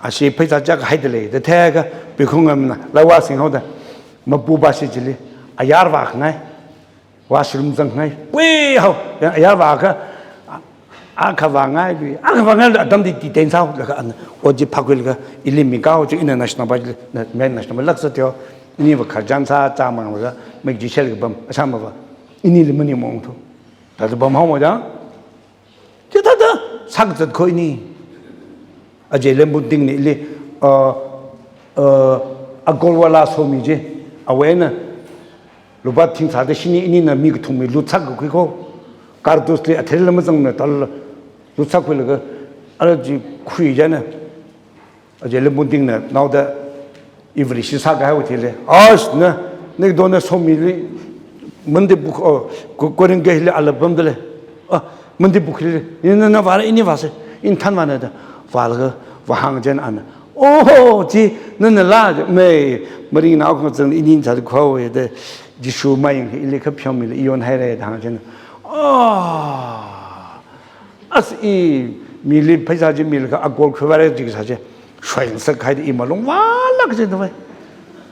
ashi pheisā chak haida lei, da theiakha, Pikhunngamna, laiwa sing haoda, mapuva shi chili, ayar vākhangai. Washroom zangngai, pui hao, ya, ya vāakha, a, akha vāngai, akha vāngai atam di detain sāo, laga ana, o chi phākhuilaga, ili mi kao chi ina national ba, na, men national ba laksa teo, iniva khararchan sā, cha manglaga, mai chi shel kapam, asam ba, inili mani mong thu. Thāda pam haomo ja? Chithāda, sākazat kho ini. Ajay Lembunting ni ili, uh, uh, Agarwala somi chi, awui eina, lupā thing sāda shini inina mi kathum mi lut sākakhui kho. Kartus li athel lama zangna tal lut sākhuilaga, ala chi khui jana. Ajay Lembunting na naoda iva Vareshi sākahaiwui thili. Ash na, na dona somili, mandi buk, oh, ko-, koring gehli alabam dale. Ah, mandi bukli, ina na vāra, ini vāsa, in thanvāna da. Vālaga, vāhāng jen ana. Oh, chi, nana la, mei, maringnao khangazang ini chāda khuihaowa da. Jishu mayang ili kaphiomili, iyon haira da hāng jen. Ah, as i mili pheisā chi milaga akol khuivāra chi kasā chi. Shwing sak haida i malung vālāk chi davai.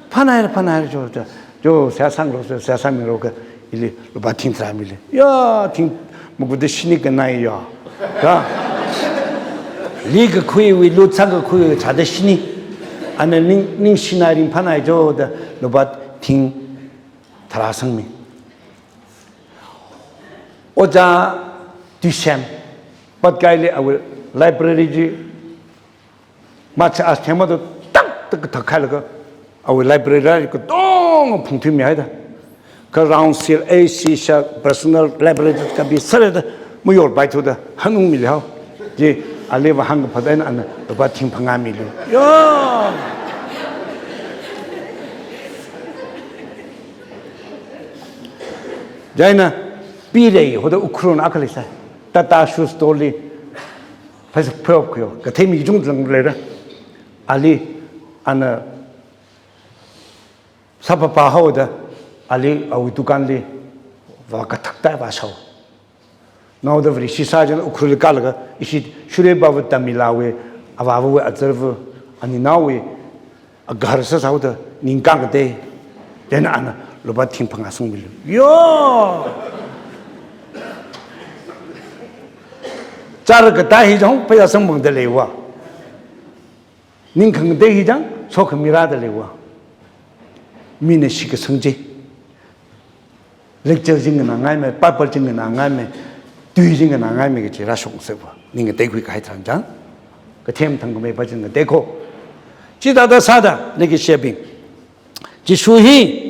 Phanai ra, phanai ra cho, cho, cho, seihā sānglu, seihā sāmilo ka, ili, lupā thing tharā mili. Ya, thing, makuda shini kanai ya. Ka? Li kakhuiwui, lut sākakhuiwui, chāda shini. Ana ning, ningshinai ringphānai jo da lupā thing tharā sangmi. Ojā Tuisem, Patkaili awui library chi, macha as thema to tak tak thak khailaga, awui library katonga phungthuimihaida. Kha round seal A C sha personal library kapi sārada, mayor bai thuda, hanungmi lihao. Chi, ali va hāngkaphada eina ana, lupā thing phangā milu. Yo! Chieina, Pirei, hoda Ukhrul akha leisai. Tata shoe store li, phaisa phayop khuyo, kathei mi kachungkha leira. Ali, ana, sāpapa haoda, ali awui dukan li, vākathak tai vāshao. Naoda Vareshi sā chieina Ukhrul kalaga, ishi Shureba va Tamila wui, avāva wui azarva, aninaowui, agahar sāsāhaoda, ningkang katei, chieina ana lupā thing phangā sangmilu. Yo! Chāra katā hi chang, pheisā samphangda leiva. Ning khangatei hi chang, sokhami rāda leiva. Mina shikasang chi. Lecture chi nganāngaimei, Bible chi nganāngaimei, tui chi nganāngaimei kachi rāshok sāva. Ning ngateikhui kahai tharan chang. Kathem thangkhamei pa chi ngatei kho. Chithāda sāda, leikashibing. Jishu hi,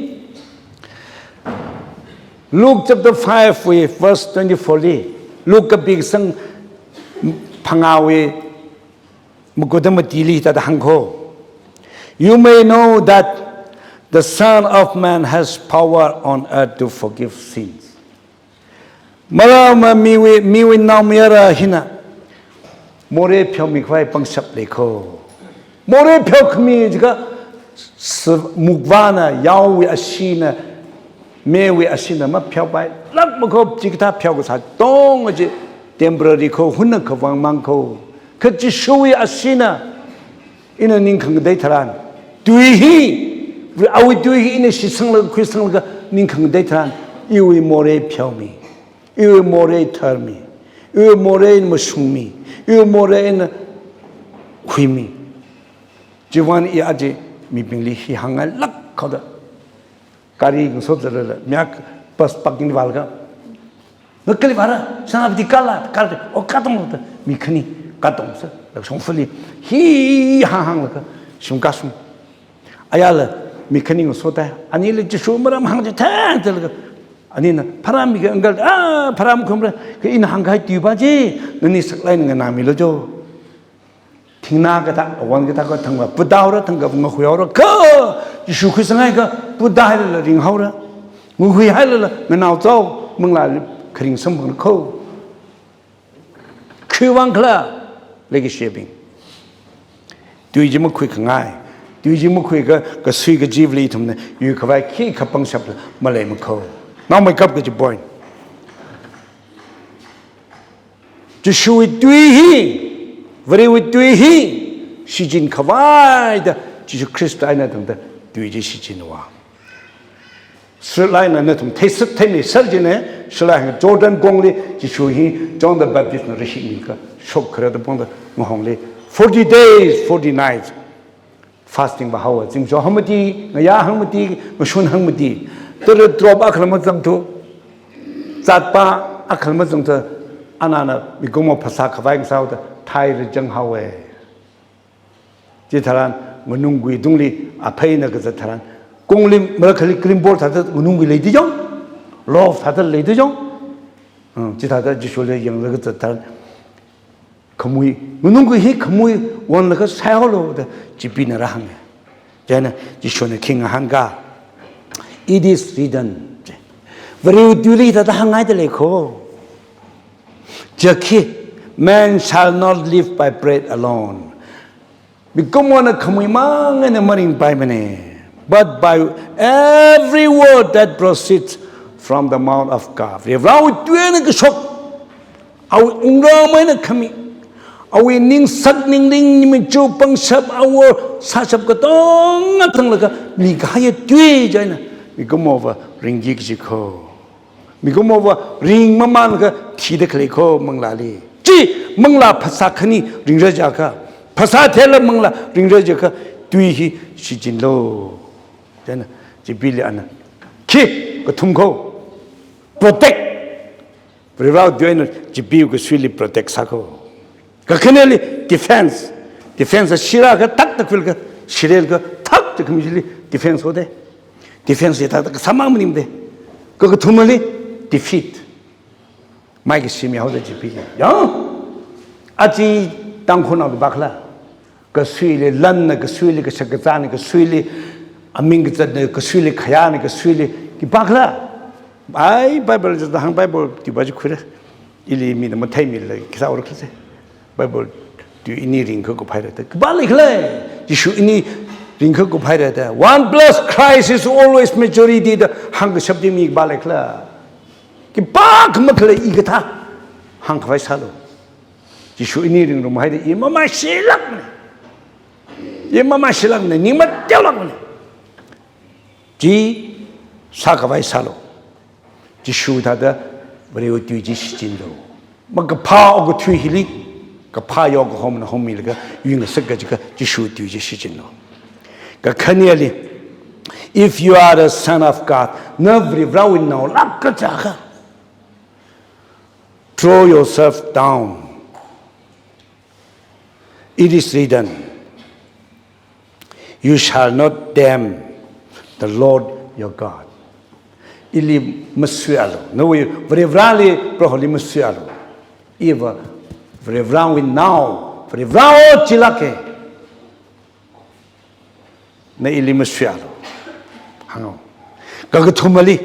Luke chapter five wui verse twenty-four li, Luke kapi kasang phangāwui makuda matili hithāda hāng kho. You may know that the Son of Man has power on earth to forgive sins. Marāma miwui, miwui naomayara hina morei pheomikhavai pangshap lei kho. Morei pheokhami jiakha s-, mukvāna, yaowui ashina, meiwui ashina mapheopailākma kho, chikathā pheokasā katonga chi temporary kho, hunna khavāngmang kho. Kha Jishuwui ashina, ina ning khangatei tharan, tui hi, awui tui hi ina shitsanglaga, khuisanglaga ning khangatei tharan, iwui morei pheomi, iwui morei tharmi, iwui morei mashungmi, iwui morei ina khuimi. Chiwuivang i aja mibingli hi hāngngailāk khaoda. Gari ngaso zatlala, miak bus parking vālaga, na kali vāra, Senapati kāla, kāla, o katong lo da, mi khani, katong sā, la shongfali, hi hāng hānglaga, shim kashung. Ayala, mi khani ngasoda, anili Jishu maram hāng chithāda laga, anina, pharāmiki uncle, ah, pharāmakhumara, kha ina hāngkahai tui pa chi, nani saklāk eina nganāmilu jo. Thingnā kathā, awon kathā kathangva, puthaora, thangkha ngahuihaora, kha, Jishu khuisanghaiakha, puthailala ringhaora, ngahuihailala, nganao chao, manglāli kharing samphang kho. Khiwuivang khala, leikashibing. Tui chi makhuikhangai, tui chi makhuikha, kasui kajivali ithumna, yuikhavai khikha pangshapla, maleima kho. Naomeikap kaji point. Jishuwui tui hi, Varewui tui hi, shichin khavaida, Jishu Khrista eina tangda tui chi shichinva. Sirlai eina nathum theisit theimi sāra chieina, sirlai hāng Jordan kongli, Jishu hi, John the Baptist na rishikmikha, shok kharada pongda, ngahongli, forty days, forty nights. Fasting vāhaowa, zimiksho hangmati, ngayā hangmati, ngashun hangmati. Tara drop akhala mazangthu. Zatpa akhala mazangthu. Anana mikumo phasā khavai ngasāhaoda, thaira zanghaowa. Chitharan, nganungkui tungli, apheina kazat tharan. Kongli, marakhali green board thāda, nganungkui leida jong. Love thāda leida jong. Hmm, chithāda Jishuli yanglaga zat tharan. Khamui, nganungkui hi khamui, wonlaga saihaolu da, chipina rāhānga. Chieina, Jishuna khi ngahānka, "It is written." Varewui tuili thāda hāngngaida lei kho. Jiakha, "Man shall not live by bread alone." Mikumona khamui mang eina maringpaimana. But by every word that proceeds from the mouth of God. Varewui tui eina kashok, awui wungram eina khami, awui ningsak ningling, ningmachuk pangshap, awor sāshap katonga tanglaga mikahaiya tui chieina mikumova ringki kaji kho. Mikumova ringmamānlaga thida khalei kho manglāli. Chi manglā phasā khani ringra jiakha, phasā theilaga manglā ringra jiakha, tui hi shichinlu. Chieina chibili ana khi kathum kho, protect. Varivarāwui tui eina chibi kasuili protect sākho. Kakhaneli defense. Defense a shira kathak thakvil ka, shirel kathak thakvil chili defense hoda. Defense hithāda kasāmang maningda. Kakathumali defeat. Maikashi mihaoda chibi. Ya. Aja Tangkhulnao kapākhala. Kasuili lan na, kasuili kashak kazā na, kasuili aming kazat na, kasuili khayā na, kasuili khipākhala. Ai, Bible zata hāng, Bible tui ba chi khuira. Ili mina matheimila, khi sāora khala se. Bible tui ini ringkakuphaira da. Khipā leikhala? Jishu ini ringkakuphaira da. One plus Christ is always majority da hāngkashap chi mi khipā leikhala? Khipākha makhalei, hikathā hāngkhavai sālu. Jishu ini ringrumhaida, i mamashilākna. I mamashilākna, ning mateolākna. Chi sākhavai sālu. Jishu thāda Varewui tui chi shichinlu. Makaphā okathui hili, kaphā yao kahomna homilaga, yuingasak kajika Jishu tui chi shichinlu. Kakhaneli, if you are the Son of God, na Varivarāwui naolāk kaja akha, throw yourself down. It is written, "You shall not tempt the Lord your God." Ili masuialu. Nawui Varivarāli, Proholi masuialu. Iva Varivarāwui nao, Varivarā o chilāka. Na ili masuialu. Hāngo. Kakathumali,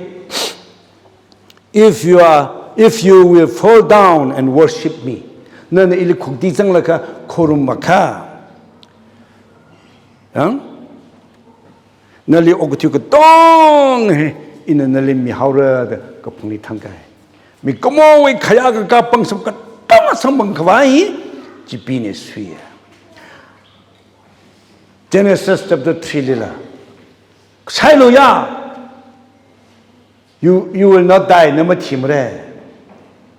if you are, if you will fall down and worship me, nana ili khukti zanglaga khorumakha, yang? Nali okathui katonga hi ina nali mihaora da kaphungli thangkahai. Mikumowui khayā kakā pangshap katonga samphangkhavai hi chibina suiya. Genesis chapter three lila, sailu ya, you, you will not die, na mathimara.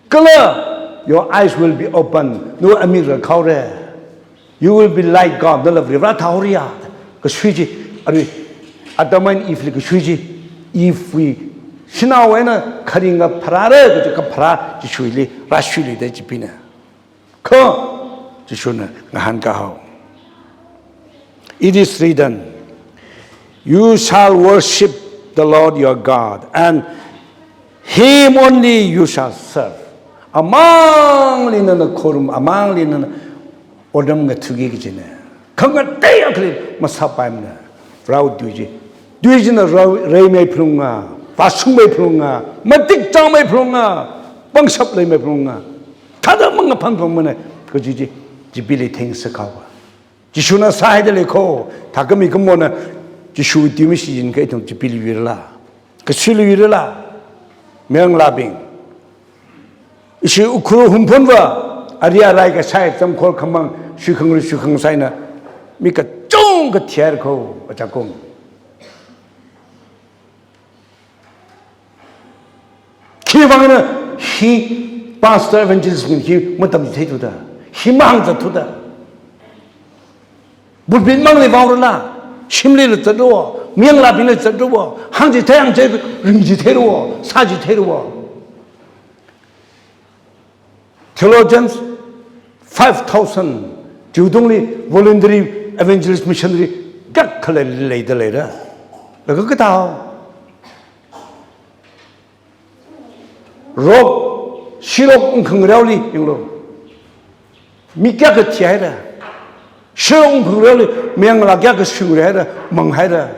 Kala, your eyes will be open, nawui amik rākhaora. You will be like God, nala Varivarā thāhaora ya. Kasui chi, arui Adam and Eve li kasui chi, Eve wui shanao eina kharinga pharāra, kaja kapharā Jishuili rāshuilu da chibina. Kha, Jishuna ngahānkahao. It is written, "You shall worship the Lord your God, and him only you shall serve." Amangli nana khorum, amangli nana otram ngathuki kajina. Khangatei akhali masāpaimana. Varewui tui chi. Tui china rao, reimeiphalunga, vāshungmeiphalunga, matik chāngmeiphalunga, pangshap leimeiphalunga, thāda mangaphan phalungmana, kaji chi, chibili theingasakhaowa. Jishuna sāhaida leikho, thākha mikumona Jishuwui tui mashichinkha ithum chibili yuirala? Kasuili yuirala? Mayarngalābing. Ishi Ukhrul Hungpungva, ari arai kashai, chamkhor khamang, shuikhangri shuikhangsai eina, mi kachungkha thihaira kho, achakum. Khiwuivang eina hi pastor evangelist bing hi matamchitheithuda, hi mahāngzatthuda. Pulpit mangli vaorala, shimlila zatlu, mayarngalābingli zatlu, hāngchithei hāngchithei ringchitheilu, sāchitheilu. Theologians five thousand, chiwui tungli voluntary evangelist missionary kayākha leida leira. Laga kathā, rock, shirok ungkhangraoli yanglu. Mi kayākha thihaira. Shirok ungkhangraoli mayarngalā kayākha shuihaira, manghaira,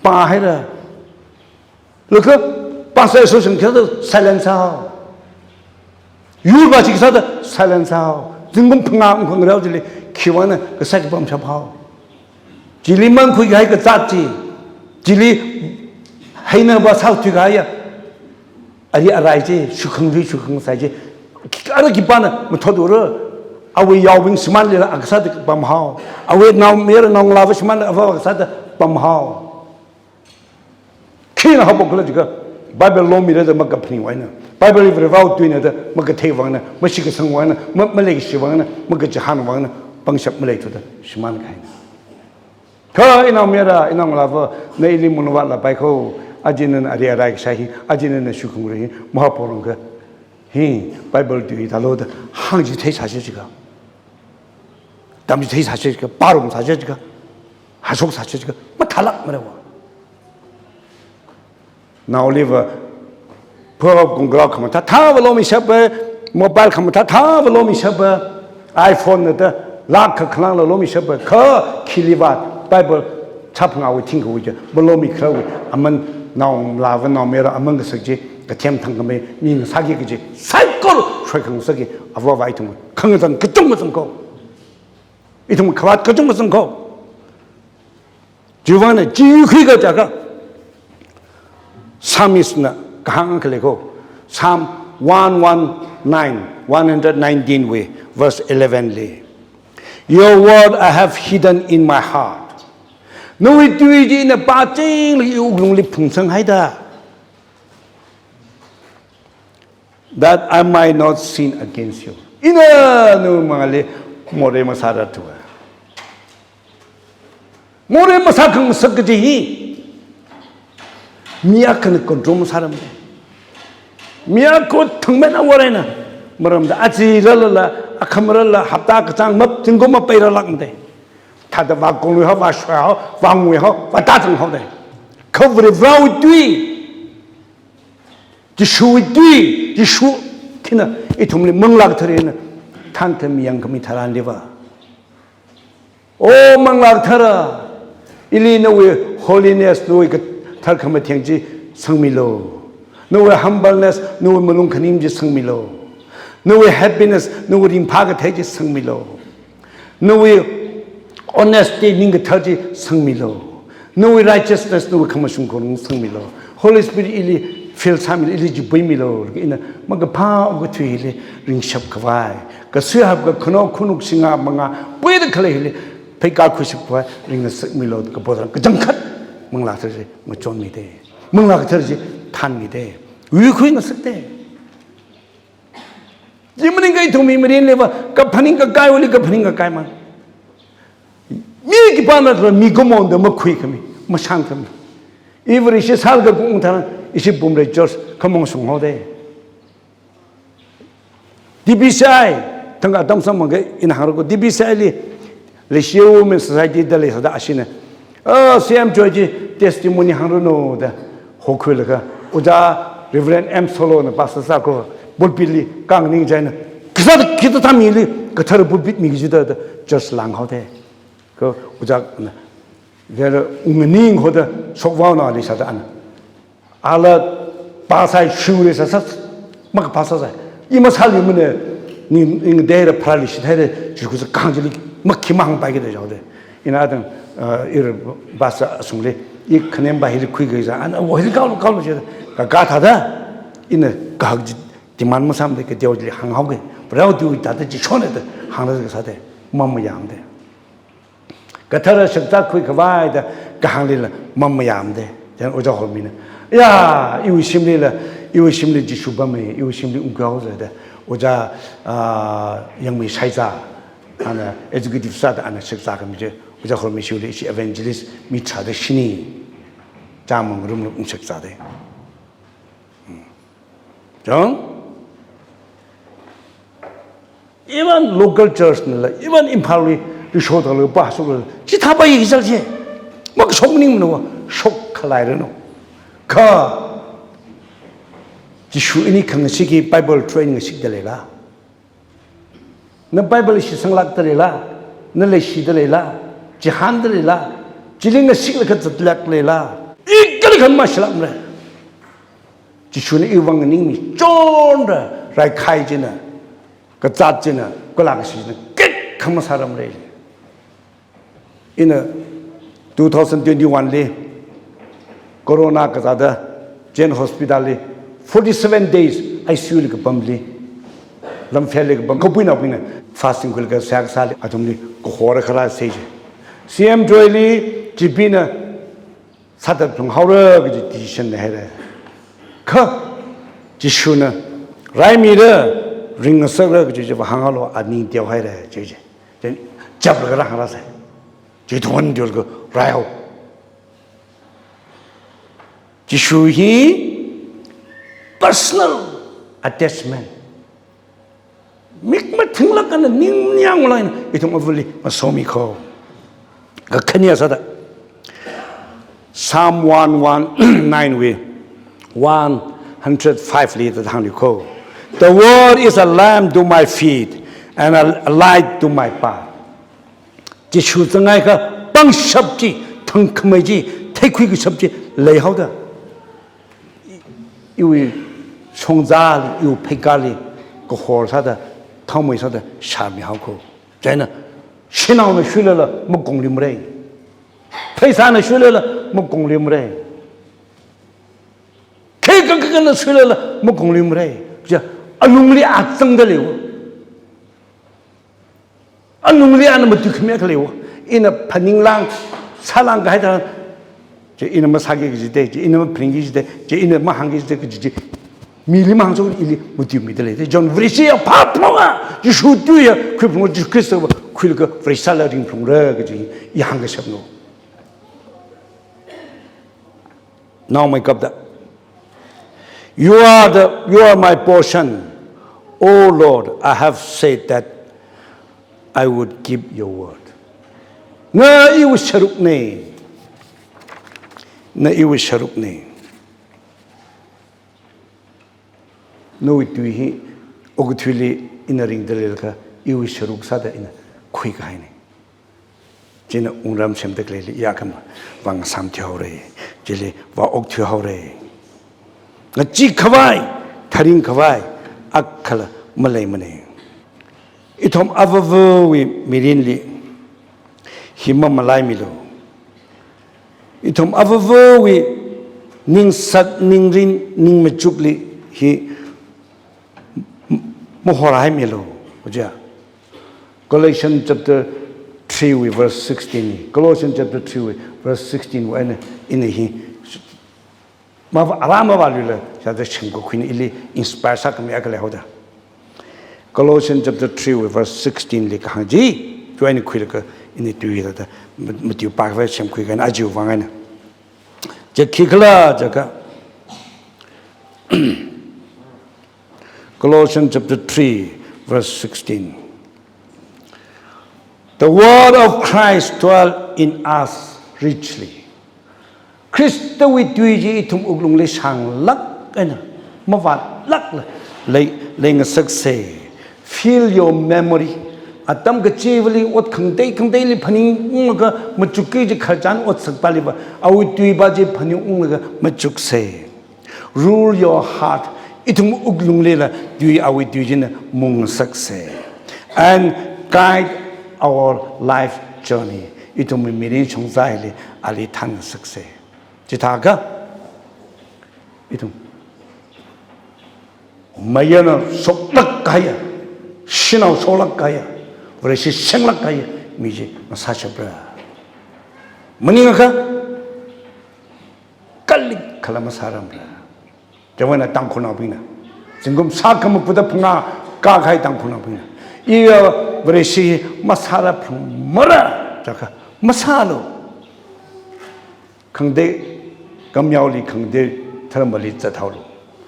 pāhaira. Laga pastor association kasāda silence sāhao. Yur ba chi kasāda silence sāhao. Zingkum phangā ungkhangrao chili khiwuivang eina kasā khipā mashāphao. Chili mankhuikahai kazāt chi, chili heinava sāthuikahaiya ari arai chi, shuikhangri shuikhangsai chi, ara khipāna mathothaora? Awui yaobing shimānlila akha sāda pamhao. Awui naomayara naongalāva shimānla avāva akha sāda pamhao. Khina haophok khala jiakha, Bible lomirada makaphaning vang eina, Bible Varivarāwui tuina da makathei vang eina, mashitkasang vang eina, ma-, maleikashi vang eina, makachihān vang eina, pangshap maleithuda shimānkahaina. Kha inaomayara, inaongalāva, na ili munvātlapai kho, aja nana ari arai kasā hi, aja nana shukhung ri hi, mahaporong kha, hi, Bible tui thālo da, hāngchitheisāsi jiakha. Tamchitheisāsi jiakha, pārumsāsi jiakha, hashok sāsi jiakha, mathālākmara va. Naoliva, phā kongkrao khamathā thāva lomishapa, mobile khamathā thāva lomishapa, iPhone na da lakh kha khalangla lomishapa, kha khiliva Bible chapngawui thingkhawui ja, malomi kharawui, aman naongalāva naomayara aman kasak chi, kathem thangkhamei, mi ngasāki kaji, saikora shoikhangasakki, avāva ithum, khangazan kachungkha zang kho. Ithum khavāt kachungkha zang kho. Chiwuivang eina chi yuikhuika jiakha, Psalmist na kahāng akha lei kho. Psalm one one nine, one hundred nineteen wui, verse eleven li. "Your word I have hidden in my heart." Nawui tui chi ina pāchinglaga iwui wuklungli phungsanghaida. "That I might not sin against you." Ina nawui mangāli morei masāra thuwa. Morei masākhangasak kaji hi. Mi akhana control masāramde. Mi akha thangmei na wareina. Maramda aja rālala, akhama rālala, hapta kachāng map, zingkum map peirālākmade. Thāda vākonglui haowa, vāshoi haowa, vāngui haowa, vātazang haode. Kha Varivarāwui tui. Jishuwui tui, Jishu, thina, ithumli Manglā Katharana, thānthami yangkhami tharan liva. O Manglā Kathara, ili nawui holiness, nawui kathar khamatheng chi sangmilu. Nawui humbleness, nawui malung khanim chi sangmilu. Nawui happiness, nawui ringphā kathei chi sangmilu. Nawui honesty, ning kathar chi sangmilu. Nawui righteousness, nawui khamashung khorung sangmilu. Holy Spirit ili fill sāmilu, ili chipuimilu. Ina makaphā okathuili ringshap khavai, kasui hapkakhanao khanuk singā mangā puida khalei hili pheikar khuishap khavai ringngasakmilu. Kapo tharan kachangkhat Manglā Kathara chi ngachonmide. Manglā Kathara chi thānmide. Yuikhuingasakde. Chi maningakha ithum mi mirin leiva, kaphaning kakaiwuili kaphaning kakai mang. Mi khipāna tharan mikumona da makhuikhami, mashānkhami. Iva rishi sālaga kung tharan, ishi Bumrei Church khamong shung haode. D B C I, thangkha atam samphangakha ina hāngra kho, D B C I li, Leishiya Women Society da leisāda ashina, "Ah, C M Joy chi testimony hāngranu," da hokhuilaga, ojā Reverend M Solo na pastor sā kho, pulpit li khanganing china, "Khisāda, khisāda mili kathara pulpit mi kajida," da church lāng haode. Kha ojāna, "Vera unganing hoda shokvaona," leisāda ana. Ala pasai shuri sāsā, makaphā sāsā. I masāli mane, ni, ning dera pharāli shithaida, chikusa khangjili, makhi mahāngpaiki da jaode. Ina adang, uh, ir basa asungli, i khanem ba hili khuiki za, ana, "O hili kaolu, kaolu," jida. Kaka thāda, ina kahak ji, demand masāmade kateoli hānghaoki. Pharao tu thāda chi shonada, hāngda kasāde, mamayāmade. Kathara shakzā khuikhavai da kahānglila mamayāmade. Chieina Ojā Hormina, "Ya, iwui shimlila, iwui shimli Jishu pammi, iwui shimli ungkhui haosa," da. Ojā, ah, Yangmei Shaizā, ana executive sāda ana shakzā khami chi, Ojā Hormi shuli ishi evangelist mi tharāda shini, chāmang rumluk ungshakzāde. Hmm. Chang? Even local church nala, even Imphal li, risho thālaga pāshokla, chithāpai kachal chi. Makashok maningmana va, shok khaleiranu. Kha, Jishu ini khangashitki Bible train ngashitda leila? Na Bible shisanglākda leila? Na leishida leila? Chihānda leila? Chili ngashitlakha zatlāk leila? I kali khan mashilākmara. Jishuna iwui vang nganingmi chonra, raikhai china, kazāt china, kala kashi china, kek khamasāramra. Ina two thousand twenty-one li, corona kazāda, Jain Hospital li, forty-seven days I C U li kapamli, lamfeli kapam, kapuina puina, fasting khuilaga seihā kasāli, athumli kahor kharā sei chi. C M Joy li, G P na, sāthat phunghaora kaji decision leihaira. Kha, Jishuna, raimira, ringngasakra kaji chiva hānghaolu, ani teohaira, chi chi. Then, chaplaga rāhāngra sai. Chithon diol ko raihao. Jishu hi personal attachment. Mik mathinglāk eina ning niang lāk eina ithum avali masomi ko. Kakhane sāda Psalm one one nine wui one hundred five li thāda hāngli ko. "The word is a lamp to my feet and a light to my path." Jishu zangngaiakha pangshap chi, thangkhamei chi, theikhui kashap chi leihaoda, iwui shongzāli, iwui pheikārli kahor sāda, thaomei sāda sharmihao ko. Chieina, shanaona shuilala makongli mara. Pheisāna shuilala makongli mara. Khikha khikha na shuilala makongli mara. Chi alungli a zangda leiwo. Alungli ana matuikhami akha leiwo. Ina phaninglāk, sālāk kahai tharan, chi ina masāki kaji te, chi ina maphaningki kaji te, chi ina mahāngki kaji te, kaji chi mili mahāngshok, ili matuimida lei te. Chieina Vareshi aphā phunga, Jishu tuiya khuiphunga, Jishu Khristava khuilaga Vareshi sālaga ringphungra kaji i hāngkashapna. Naomi kapda, "You are the, you are my portion. O Lord, I have said that I would keep your word." Na iwui sharukna. Na iwui sharukna. Nawui tui hi okathuili ina ringda leilakha, iwui sharuk sāda ina khuikahaina. Chieina wungram semda khaleili yakhama vāngasām thuihaora. Chili vāok thuihaora. Ngachee khavai, tharing khavai akhala maleimana. Ithum avāvawui mirinli hi mamalaimilu. Ithum avāvawui ningsak, ningrin, ningmachukli hi m-, mahoraimilu. Hojia, Galatians chapter three wui verse sixteen ni. Galatians chapter three wui verse sixteen wui eina ina hi mava, ara mavāluila, sāda shimkhur khuina, ili inspire sākhami akha leihaoda. Galatians chapter three wui verse sixteen li kahāng chi, chiwui eina khuilaga ina tui thāda, ma-, matuipā khavai semkhui kahai aja vang eina. Chi khikhala jiakha, Colossians chapter three, verse sixteen. "The word of Christ dwell in us richly." Khristawui tui chi ithum wuklungli shānglāk eina, mavātlākla lei, leingasaksa. Fill your memory. Atam kachivali ot khangatei khangateili phaningunglaga machukki kaji khararchan ot sakpaliva, awui tuiva chi phaningunglaga machuksa. Rule your heart. Ithum wuklunglila tui, awui tui china mungngasaksa. And guide our life journey. Ithumwui mirin shongza hili ali thānngasaksa. Chithākha ithum mayarna shoklāk kahaiya, shanao shoklāk kahaiya, Vareshi senglāk kahaiya mi chi masāshapra. Maningakha kalik khala masāramra. Chiwuivang eina Tangkhulnaobingna, zingkum shākha mapuda phangā kākahai Tangkhulnaobingna, iya Vareshi masāra phalungmara jiakha masālu. Khangatei, kamyaoli khangatei dharmali zathaolu.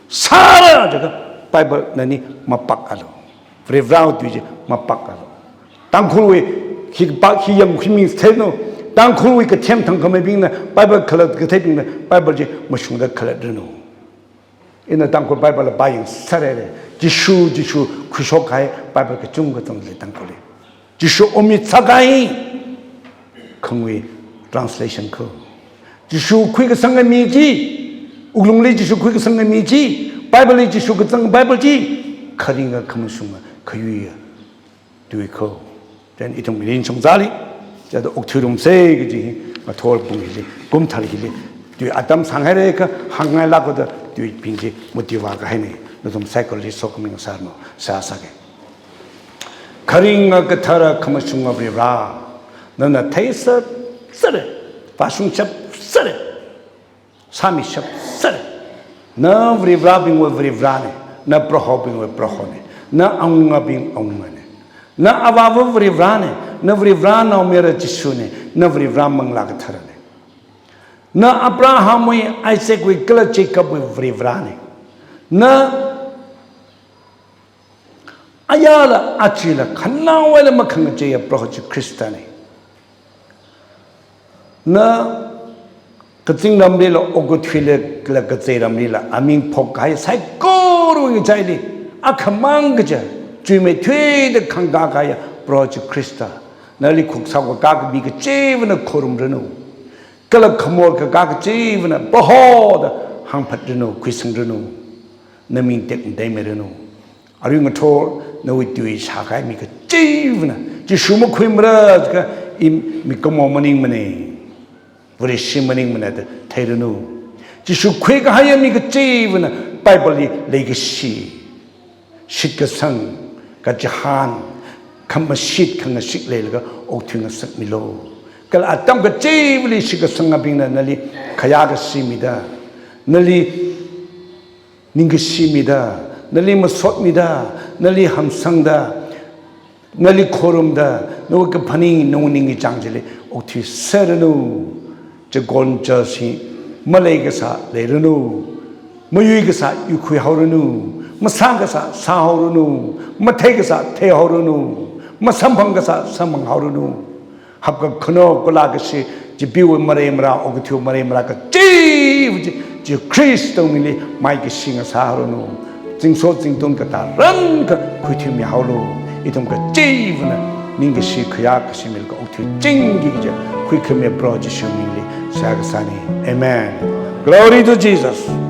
Sāra jiakha Bible nani mapākalu. Varivarāwui tui chi mapākalu. Tangkhulwui hi pā, hi yangkhuimi theinu. Tangkhulwui kathem thangkhameibingna, Bible khalat katheibingna Bible chi mashungda khalatranu. Ina Tangkhul Bible la pāyang sārare. Jishu, Jishu khuishok kahai Bible kachungkha zangle Tangkhulli. Jishu omit sākahai khangui translation ko. Jishu khuikasang mi chi, wuklungli Jishu khuikasang mi chi, Bible li Jishu kazang Bible chi, kharinga khamashunga khayuiya tui ko. Then ithum mirin shongzali, chithāda okthuirumsa kaji hi, ngathor pung hili, kumthar hili, tui atam sānghaira kha, hāngngailākda tuibing chi matuivā kahaina, nathum saikorali sokhami ngasāranu, seihā sāga. Kharinga kathara khamashunga Varivarā, nana theisāsāra, vāshungshapsāra, sāmishapsāra. Na Varivarābingwui Varivarāna, na Prohobingwui Prohona, na awungabing awungana. Na avāva Varivarāna, na Varivarānao mayara Jishuna, Na Varivarā Manglā Katharana. Na Abrahamwui, Isaacwui kala Jacobwui Varivarāna. Na ayāla, acheela, khanaowaila makhangacheiya Proho Jishu Khristana. Na kazingramlila, okathuila, kala kazeiramlila aming phokkahai saikora ngachaili akhamang kaja, chuimeithuida khangkā kahaiya Proho Jishu Khrista, nali khuksao kakā mi kachivana khorumranu. Kala khamor kakā kachivana Proho da hāngphatranu, khuisangranu. Na ming tekmatei miranu. Arui ngathor nawui tui shākahai mi kachivana Jishu makhuimara jiakha, i mikumo maningmana, Vareshi maningmana da theiranu. Jishu khuikahaiya mi kachivana Bibleli leikashi, shitkasang, kachihān, khamashit khangashit leilaga okthui ngasakmilu. Kala atam kachivali shitkasangabingna nali khayākashi mida, nali ningkashi mida, nali masot mida, nali hamsangda, nali khorumda, nawui kaphaning, nawui ningkachāng chili okthuiserranu. Chakon church hi maleikasā leiranu. Mayuikasā yuikhuihaoranu. Masākasā sāhaoranu. Matheikasā theihaoranu. Masamphangkasā samphanghaoranu. Hapkakhano kala kashi, chipeewui mareimara, okathuiwui mareimara kachiva chi, Jishu Khristawui mingli maikashi ngasāranu. Zingsot zingtun katā ranka khuithuimihaolu. Ithum kachivana ningkashi khayākashi milaga okthuichingki kaja, khuikhamiya Proho Jishu mingli seihā kasāna. Amen. Glory to Jesus.